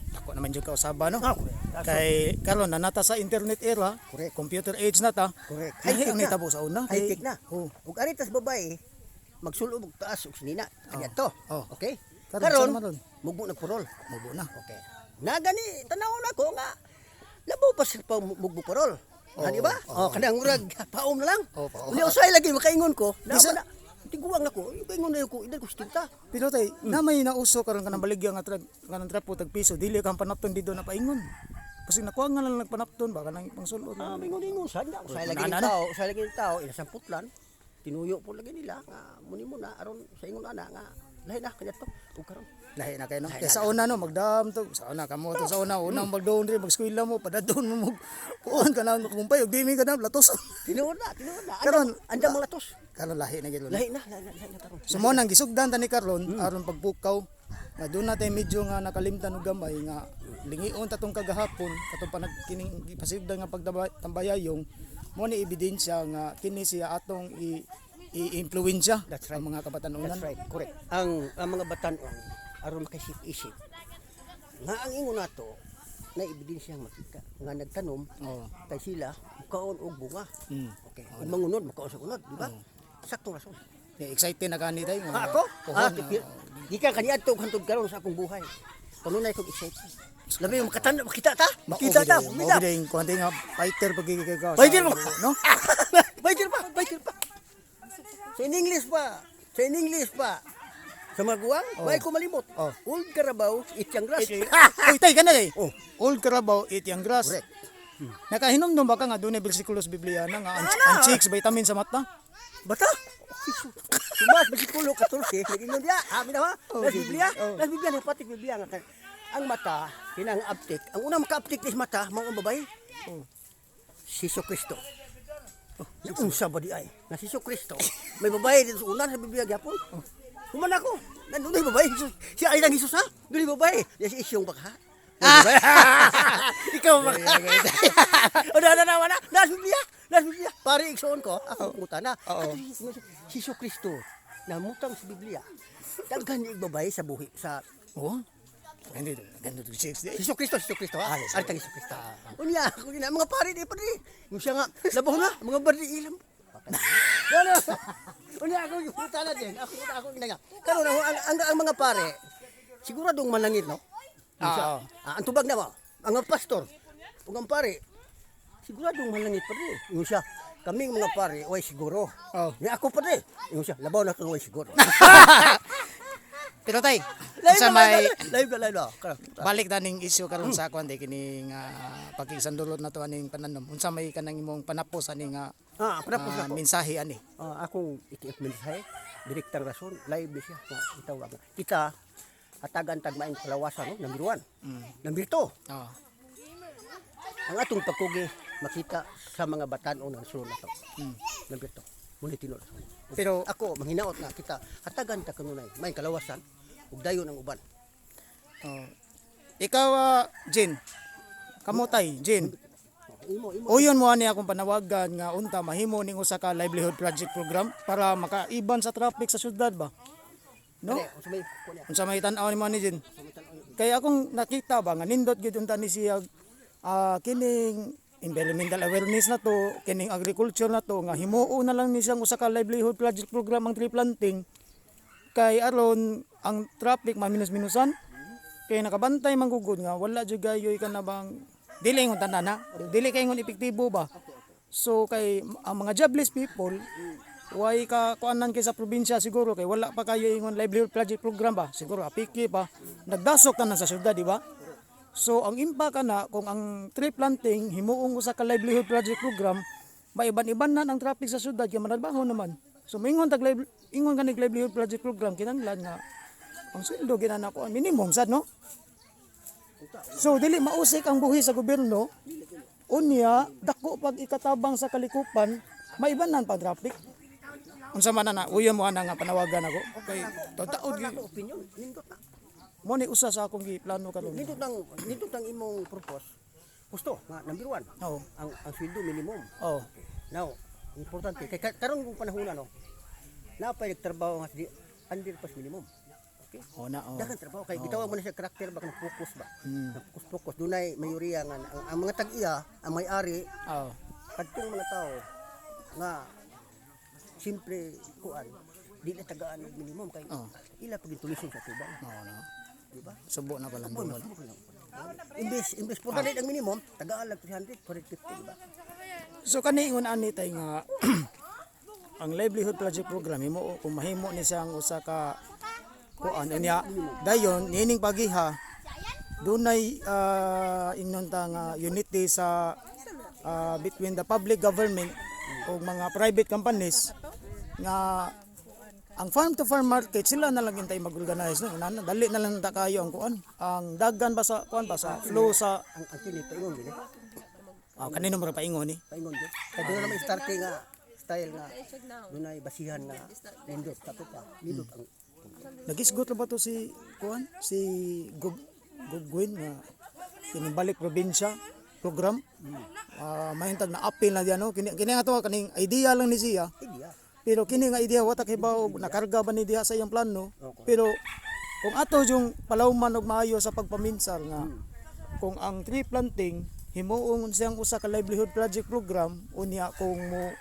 dako naman jud kausaba no. Ah, correct. Kay karon na nata sa internet era, Correct. computer age na ta. Correct. Lahi ang nitabo sa una. Kay- High-tech na. Oh. Ug ari tas babae magsulob og taas og sinina. Kanya to. Oh. Okay? Karon, Karon, saan man ron? mugbo nagpurol. Mubo na. Okay. Na gani tanaw na ko nga labaw pa sa pa mugbo parol. Oo, Oh, di ba? oo. Oh, kanang murag paom na lang. Oo, paom. Unya usay lagi makaingon ko. Na Bisa- na tiguang nako, kaingon na ko, edad ko 70. Pero tay, na may nauso karon kanang baligya nga trag kanang trapo tag piso dili kang panapton dito na paingon. Kasi nakuha nga lang nagpanapton ba kanang pangsulod. Ah, mingon-ingon sad na. Usay lagi Ana, ni ana. tao, usay lagi ni tao inasamputlan. Tinuyo po lagi nila nga muni mo na aron sa ingon ana nga lahi na kanya to. Ug karon Lahi na kayo no. Lahi Kaya na. sa una no magdam to, sa una kamo to sa una unang magdoon diri magskwela mo padadon mo mo kuon ka na kumpay og dimi ka na latos. Tinuod na, tinuod na. Karon Andam mga latos. Karon lahi na gyud. Lahi na, lahi na, lahi na karon. So mo nang gisugdan ta ni karon aron pagpukaw nga doon na tayo medyo nga nakalimtan og gamay nga lingion ta tong kagahapon katong panag kining gipasigdan nga pagtambayayong mo ni ebidensya nga kini siya atong i i-impluwensya That's right. ang mga kabatanunan. That's right, correct. Ang mga batan-on aron makaisip-isip nga ang ingon nato na ebidensya makita nga nagtanom Oo. kay sila mukaon og bunga. Okay. Ug mangunod mukaon sa unod, di ba? Saktong rason. Yeah, excited na kani tayo. Ah, ako? Puhon, Ah, gikan kaniadto og hantod karon sa akong buhay. Kanunay kong excited. Labi yung makatan makita ta? Makita ta, Mao makita. gid kuan nga fighter pag ka. Fighter mo. No? Fighter pa, fighter pa. Sa in English pa. Sa in English pa. Sa maguwang, oh. ko malimot. Oh. Old Carabao, eat young grass. Uy, tay kana eh. Oh. Old Carabao eat young grass. Correct. Nakahinumdum ba ka nga dunay bersikulos Bibliana nga ang, ang chicks vitamin sa mata? Bata? Tumas, bersikulo 14, nag-ingon diya. Amin na ha? Oh, Nas sige. Biblia? Oh. Nas Biblia, napatik Biblia nga. Ang mata, kinang aptik. Ang unang maka-aptik is mata, mao ang babae. Oh. Si Jesu Kristo. Oh, unsa ba di ay? Nga si Jesu Kristo, may babae dito sa unan sa Biblia gyapon. Oh. Human ako. Nandun ay babae. Jesus. Si ay lang Jesus ha? Doon ay babae. Di si isyong baka. Ah. Ikaw ba? O na na na wala. Nas Biblia. Nas Biblia. Pare igsoon ko. Ako pangutana. Oo. Kato Si Jesu Kristo namutang sa Biblia. Daghan ni babae sa buhi sa Oh. Hindi ganito to chicks di. Jesu Kristo, Jesu Kristo. Ah, Ha? yes, Ari tang Jesu Kristo. Unya, ako gina mga pare di pa di. Yung siya nga labaw na mga bardi ilam. Ano? Unya ako giputana din. Ako ako gina nga. Karon ang mga pare siguradong manangit no. Yung siya, Ah, oo. ah, ang tubag na ba? Ang mga pastor ug ang pare siguradong manangit pa di. Yung siya kaming mga pare, oy siguro. Oh. Ni ako pa di. Yung siya labaw na kang oy siguro. Pero tay, Live unsa na, may live na, live na. Karon. balik ta ning issue karon sa kuan day kining pakisandulot na to aning pananom. Unsa may kanang imong panapos ani nga Ah, panapos nako. mensahe ani? Ah, akong iti-mensahe, direktang rason, live ni siya nga itawag nga. Kita hatagan tag maayong kalawasan no, number 1. Number 2, Oh. ang atong pagkugi makita sa mga batan-on ang sulod nato. Number 2. Muna tinuod. Pero Ako manghinaot nga kita hatagan ta kanunay maayong kalawasan ug dayon ang uban. oh, Ikaw, Jin. Kamutay, Jin. Uyon mo ani akong panawagan nga unta mahimo ning usa ka livelihood project program para makaiban sa traffic sa syudad ba. No? Unsa may tan-aw nimo ani, Jin? Kay akong nakita ba nga nindot gyud unta ni siya, kining environmental awareness na to, kining agriculture na to, nga himuo na lang ni siyang usa ka livelihood project program ang tree planting kay aron ang traffic maminus-minusan, kay nakabantay man gugod nga wala jud gayoy ka na bang dili ingon tanan ha, dili kay ingon epektibo ba. So kay ang mga jobless people way ka kuanan kay sa probinsya, siguro kay wala pa kayo ingon livelihood project program ba, siguro apiki pa, nagdasok tanan sa syudad, di ba? So ang impact ana, kung ang tree planting himuong usa ka livelihood project program, maiban-iban na ang traffic sa syudad kay manarbaho naman. So mingon tag ingon kanig livelihood project program, kinahanglan nga ang sweldo ginana ko minimum sad, no? So dili mausik ang buhi sa gobyerno, unya dako pag ikatabang sa kalikupan, maibanan pa traffic. Unsa man na uyon mo ana nga panawagan ako kay taud Wala ko opinion, nindot na. Mo ni usa sa akong giplano karon. Nindot ang imong purpose. Gusto nga number one. Ang sweldo minimum. Now, importante kay karon kung panahon ano, napay nagtrabaho nga di under pas minimum. Okay. Oh na, oh. Daghang trabaho kay gitawag mo na siya karakter ba kanang focus ba. Focus focus dunay mayoriya nga ang mga tag-iya, ang may-ari. Kadtong mga tao nga simple kuan, di na tagaan og minimum kay ila pag tulison sa tubang. Oo na. Di ba? Subo na pala Subo na, dungol. subo na. Imbes 400 ang minimum, tagaan lang 300, 450, di ba? So kani ingon ani tay nga ang livelihood project program himo, kung mahimo ni siyang usa ka kuan, unya dayon niining pagiha dunay ingnon ta nga unity sa between the public government o mga private companies nga ang farm to farm market sila na lang hintay mag-organize, no. Nana, dali na lang ta kayo ang kuan, ang dagan ba sa kuan ba sa flow sa Ang kini paingon gini. Kanino mo ra paingon ni? Paingon gyud. Kay doon naman starting nga style nga dunay basihan nga nindot kato pa. Nindot ang Nagisgot na ba to si kuan, si Gub Gubgwin nga kining balik probinsya program? Mahintag na appeal na diyan, no? Kini kini nga to kaning idea lang ni siya. Idea. Pero kini nga idea wa ta kibaw nakarga ba ni diha sa iyang plano. Pero kung ato yung palawman og maayo sa pagpaminsar nga kung ang tree planting himuong siyang usa ka livelihood project program, unya kung mo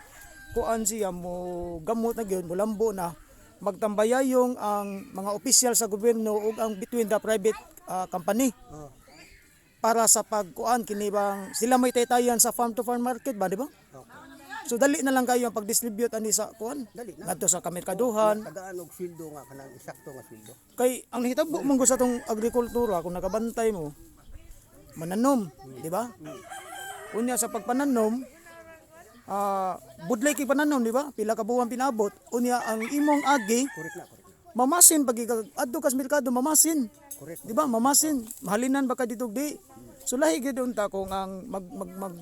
kuan siya, mo gamot na gyud, mo lambo na, magtambayayong ang mga opisyal sa gobyerno ug ang between the private company para sa pagkuan kini bang sila may taytayan sa farm to farm market ba, di ba? So dali na lang kayo ang pag-distribute ani sa kuan Dali na. ngadto sa kamerkaduhan. Tagaan og sweldo nga kanang eksakto nga sweldo. Kay ang nahitabo man gud sa tong agrikultura, kung nakabantay mo, mananom, di ba? Unya sa pagpananom, budlay kay pananom, di ba? Pila ka buwan pinabot, unya ang imong agi Correct na, correct na. mamasin pag adto kas merkado, mamasin. Correct. Di ba? Mamasin, mahalinan ba ka dito di? So lahi gyud unta kung ang mag mag mag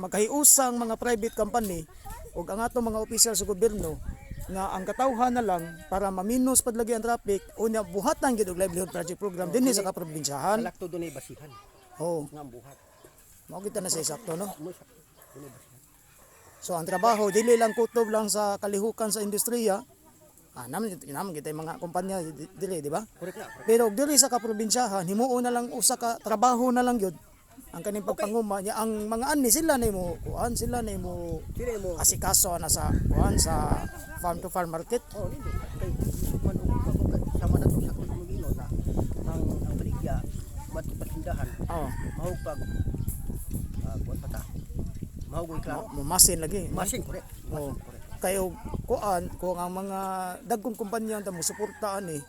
magkahiusang mga private company ug ang atong mga opisyal sa gobyerno nga ang katawhan na lang para maminus padlagi ang traffic, unya buhatan gyud og livelihood project program dinhi sa kaprobinsyahan. Kalakto dunay basihan. Oo. Nga ang buhat. Mao kita na sa sakto, no? Mo sakto. Dunay basihan. So ang trabaho dili lang kutob lang sa kalihukan sa industriya. Naman naman kita yung mga kumpanya dili, di ba? Correct na. Correct. Pero og diri sa kaprobinsyahan, himuo na lang usa ka trabaho na lang gyud ang kaning pagpanguma niya, ang mga ani sila na mo kuan, sila na mo Sila mo asikaso na sa kuan, sa farm to farm market. Oh, nindot. Kay man og sama na to sa kung mo na ang baligya mat patindahan. Oh. Mahug pag kuan pa ta. Mahug klaro. Mamasin lagi. Masin, correct. Oh. Masin, correct. Kayo kuan, kung ang mga dagkong kumpanya ta mo suportaan eh.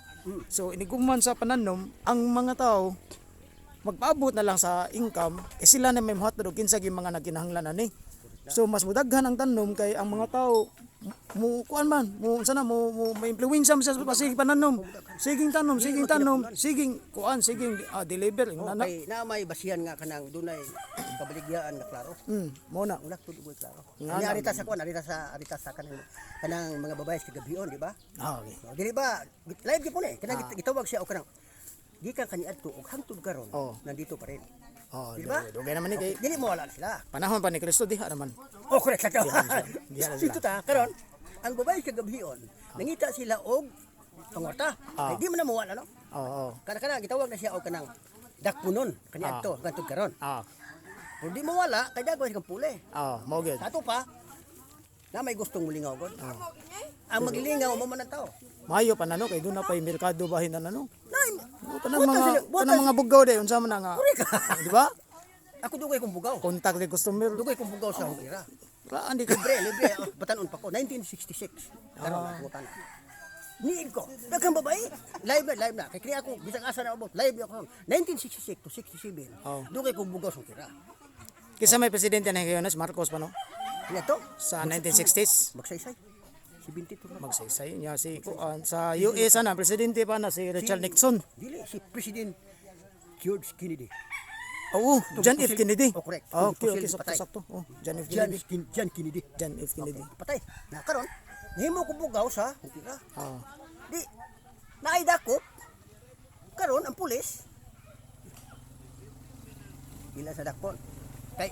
So iniguman sa pananom ang mga tao magpaabot na lang sa income eh, sila na may muhatod og kinsa gyud mga nagkinahanglan ani. So mas mudaghan ang tanom kay ang mga tao mo kuan man mo unsa na mo ma-influensya mo sa sige pananom. Siging tanom, siging tanom, siging kuan, siging deliver Oh, ingon na. kay na may basihan nga kanang dunay kabaligyaan nga klaro. Mo na. Ang laktod ug klaro. Nga Ani na. arita sa kuan, arita sa kanang mga babae sa gabion, di ba? Ah, okay. No, dili ba live gyud po ni. Kanang gitawag siya og kanang Gikan kaniadto ug hangtod karon nandito pa rin. Oh, Di ba? dugay naman ni kay. Dili mo wala sila. Panahon pa ni Kristo diha naman. Oh, correct. Sakto. Diha na sila. Diha na sila. Dito ta karon ang babae sa gabhion, nangita sila og pangwarta. Ay, di man na mawala no. Oo. Kana kana gitawag na siya og kanang dakpunon kaniadto hangtod karon. Kung di mawala, kay dagway kang puli. Oo, mao gyud. Sa ato pa, na may gustong mulingaw god. Ang maglingaw mo man ang tao. Maayo pa na no kay doon na pay merkado bahin na no. Nay, Kanang butan mga sila- butan kanang mga bugaw day unsa man na nga. Di ba? Ako dugay kong bugaw. Contact the customer. Dugay kong bugaw sa akong ira. Raan di ka. Libre, libre. Oh, batanon pa ko. 1966. Karon ako tanan. Niid ko. Daghang babae. Live na, live na. Kay kaya ako, bisag asa na abot. Live na ako. 1966 to 67. Dugay kong bugaw sa tira. Kisa may presidente na ngayon si Marcos pa no? Kaya to? Sa 1960s. Magsaysay. 72 na. Magsaysay niya si kuan sa US ana presidente pa na si Richard Nixon. Dili, si President George Kennedy. Oo, John F. Kennedy. Oh, correct. Oh, okay, Pusil, okay, sakto, patay. sakto. Oh, John F. John, Kennedy. John Kennedy. John F. Kennedy. Okay, patay. Na karon, nahimo ko bugaw sa tira. Oh. Di naay dakop. Karon ang pulis ila sa dakpon. Kay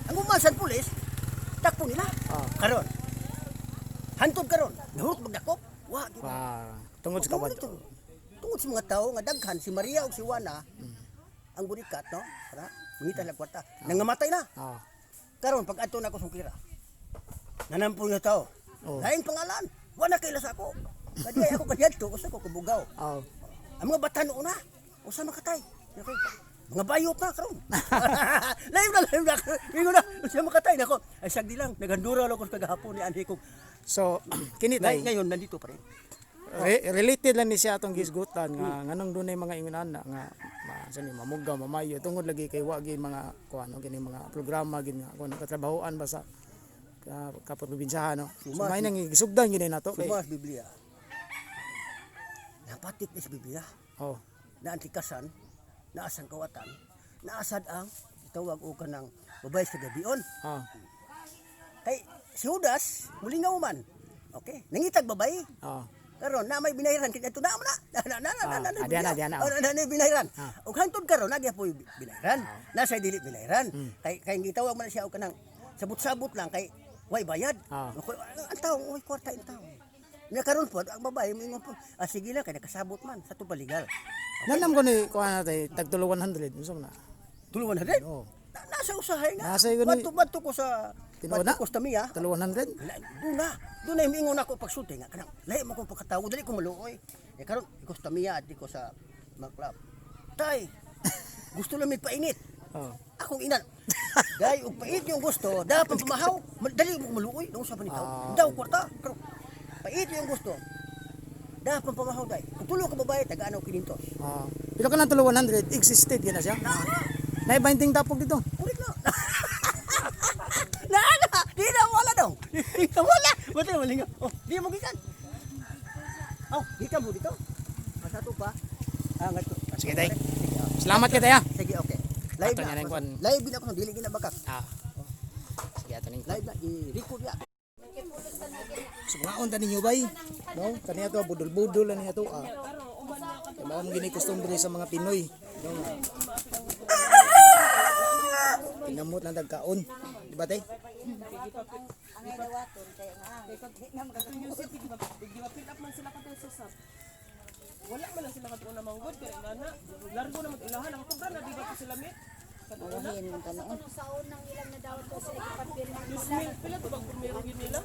ang umasan pulis, dakpo nila. Karon. Hantod karon, nahurot magdakop. Wa, di ba? Ah, tungod sa kawad. Tungod sa mga tao nga daghan si Maria ug si Juana ang burikat no, para mangita lang kwarta. Nangamatay na. Karon pag adto na ako sungkira. Nanampol nga tao. Laing pangalan. Wala kaila sa ako. Kadi ako kaniadto usa ko kubugaw. Ang mga bata noon na, usa makatay. Okay. Mga bayot na karon. Live na, live na. Ingon na, usa makatay nako. Ay sagdi lang, nagandura lang ko sa kagahapon ni anhi ko. So, kini tay. Ngayon nandito pa rin. Related lang ni siya atong gisgutan nga nganong dunay mga ingon ana nga ma, sa ni mamugaw mamayo tungod lagi kay wa gyud mga kuan kini mga programa gid nga kuan katrabahoan ba sa ka, kaprobinsyahan no. So Sumas- may nang gisugdan gid nato kay Sumas Biblia. Napatik ni sa Biblia. Oh. Na antikasan, naasang kawatan, naasad ang tawag o kanang babae sa gabion. Kay si Judas, mulingaw man. Okay, nangitag babae. Karon na may binahiran kay adto na mo na. Na na na na na. Ah, diyan na, diyan na, oh. Oh, na, na, binahiran. Ug hangtod karon na gyapon binahiran. Nasa dili binahiran. Kay kay gitawag man siya og kanang sabot-sabot lang kay way bayad. Ako, ang tao way kwarta in tao. Nya karon pod ang babae moingon po, ah sige lang kay nakasabot man sa to baligal. Nanam ko ni kuan na tay tag tulo 100 unsa man na? Tulo 100? Oo. Nasa usahay nga. Nasa yun ni- Badto ko sa Tinuod na? badto ko sa Tamiya. Tulo 100? Doon na. Doon na ingon ako pagsulti nga kanang lahi mo kong pagkatawo dali ko maluoy. Eh karon iko sa Tamiya at ko sa Maklab. Tay, gusto lang may painit. Oh. Akong ina. Dahil og pait yung gusto, dapat pamahaw. Dali mo maluoy, nung sa panitaw. Daw kwarta. Karon pait yung gusto. Dapat pamahaw dai. Kung tulo ka babae, tagaan og 500. Ah. Pero kanang tulo 100 existed gyud na siya. Nay binding tapok dito. Kurik na. Na na, di na wala dong. Di na wala. Matay malingaw. Oh, di mo gikan. Oh, gikan mo dito. Masa to pa. Ah, ngadto. Sige tay. Sige, oh. Salamat kay tay ah. Sige, okay. Live Ato na. niya na yung kuwan. Live na ako, dili gina bakak. Ah. Sige ato ning Live na i-record ya. So mga unta ninyo bay. No, kaniya to budol-budol lang niya to ah. Kay mao man gini kostumbre sa mga Pinoy. No. nga. Pinamot lang tagkaon. Di ba tay? Gipa-fill up man sila katong sa SAP. Wala man lang sila katong na manggod kay nana. Largo na mag-ilahan ang kubra na di ba to sila mit? Pila to bang meron yun nila?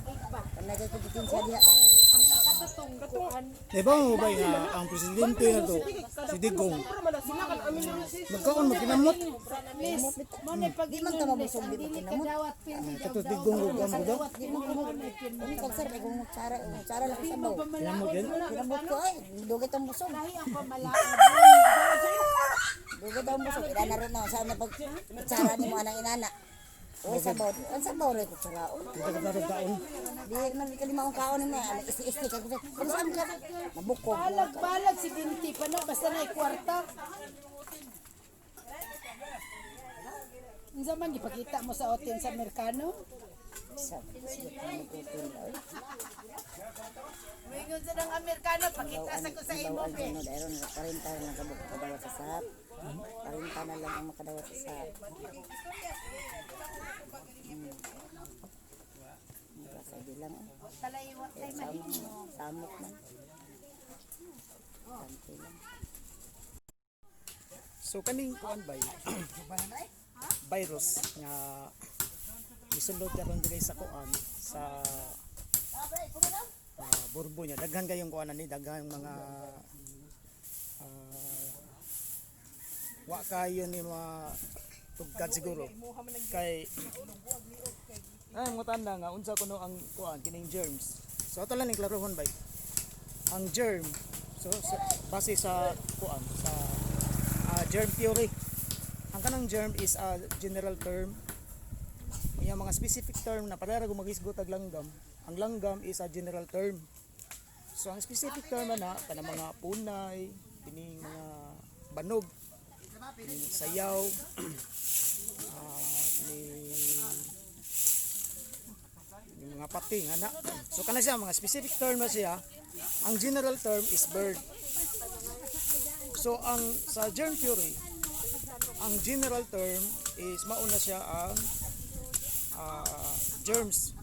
Di ba mo bay nga ang presidente na to si Digong magkaon magkinamot. Di man ta mabusog di man kinamot. Kato Digong ug ang budaw. Di man kumot. Uni kag sir kay kung tsara, tsara lang sa baw. Kinamot yun? Kinamot ko ay dugay tang busog. Dugay tang busog ila na ron na sa na pag tsara nimo anang inana. Oy sabaw, ang sabaw ra ko tsaraon. Di man kalima ang kaon ni may isti-isti kag kung saan ka mabukog. Balag, balag si Binti pa no, basta na kwarta. Unsa man gipakita mo sa otin sa Amerikano? Sa siya na. Moingon sa ng Amerikano, pakita sa ko sa imo Ang be. sunod ayron 40 na lang kabuk makadawat sa SAP. 40 na lang ang makadawat sa SAP. Sa bilang eh. Talay wa tay mahimo. Samok man. Kanti lang. So kaning kuan bay virus nga gisulod karon diri sa kuan sa burbo niya. Daghan kayong kuan ani, daghan mga wa kayo ni mga tugkad siguro kay ay mo tanda nga unsa kuno ang kuan kining germs. So ato lang ning klarohon bay. Ang germ, so, base sa kuan sa germ theory. Ang kanang germ is a general term. Yung mga specific term na pareha ra magisgot og langgam. Ang langgam is a general term. So ang specific term na kanang mga punay, kining mga banog, kining sayaw, kining yung mga pating ana. So kana siya mga specific term na siya. Ang general term is bird. So ang sa germ theory, ang general term is mauna siya ang germs.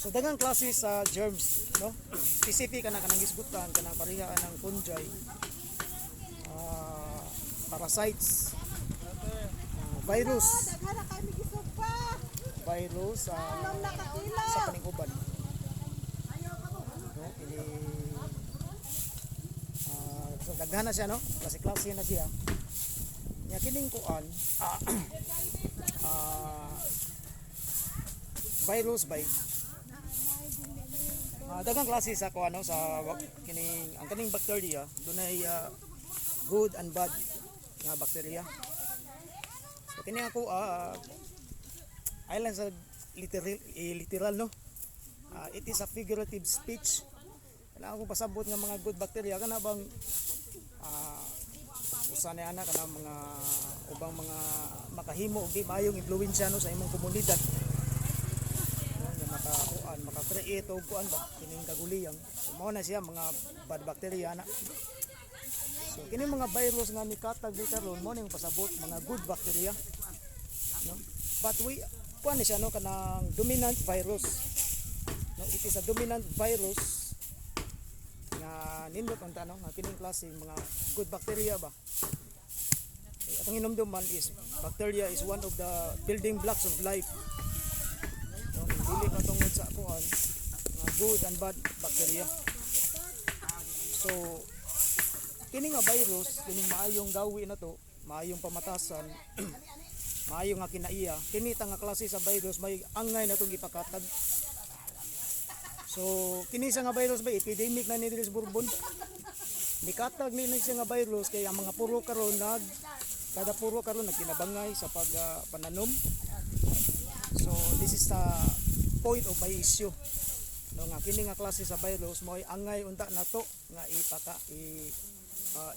So daghang klase sa germs, no? Specific ana kanang gisgutan, kanang pareha anang fungi, parasites, virus, virus sa kaning uban. No, ini so daghan na siya, no? Klase-klase na siya. Nya kining kuan virus by daghang klase sa kuan, no, sa kining ang kaning bacteria dunay good and bad nga bacteria. So kini ako ay lang sa literal, literal, no. It is a figurative speech. Kailangan akong pasabot nga mga good bacteria kana bang usa ni ana kana mga ubang mga makahimo og di maayong impluwensya, no, sa imong komunidad. No, nga makakuan, maka-create og kuan ba kining kaguliyang. So, mao na siya mga bad bacteria na. So kini mga virus nga nikatag di karon mo ning pasabot mga good bacteria, no? But we kuan ni siya, no, kanang dominant virus, no? It is a dominant virus nga nindot ang tanong nga kining klase mga good bacteria ba. Eh, atong hinumduman is bacteria is one of the building blocks of life, no? Dili pa tungod sa kuan nga good and bad bacteria. So kini nga virus, kining maayong gawi na to, maayong pamatasan, maayo nga kinaiya, kini ta nga klase sa virus may angay na tong gipakatag. So kini sa nga virus ba epidemic na ni diri sa Borbon. Nikatag ni ni siya nga virus kay ang mga puro karon nag kada puro karon nagkinabangay sa pag pananom. So this is the point of my issue. No, nga kini nga klase sa virus mo'y angay unta nato nga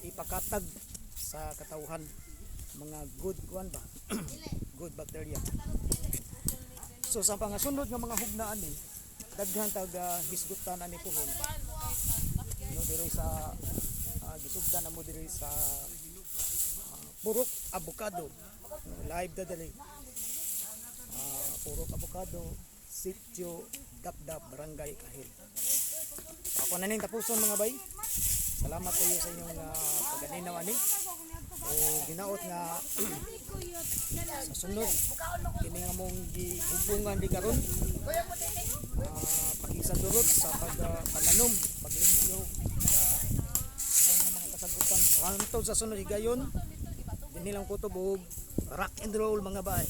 ipakatag sa katawhan mga good kuan ba, good bacteria. So sa pangasunod nga mga hugnaan ni daghan tag hisgutan ani puhon, no, diri sa gisugdan na mo diri sa Purok Abokado, no, live da diri Purok Abokado, Sitio Dapdap, Barangay Kahil. Ako na ning tapuson, mga bay. Salamat kayo sa inyong paganinaw ani o ginaot nga sa sunod kini nga mong gihubungan di karon pakisandurot sa pag pananom, paglimpyo sa mga kasagutan. Hantod sa sunod higayon, dinhi lang kutob og rock and roll, mga bay.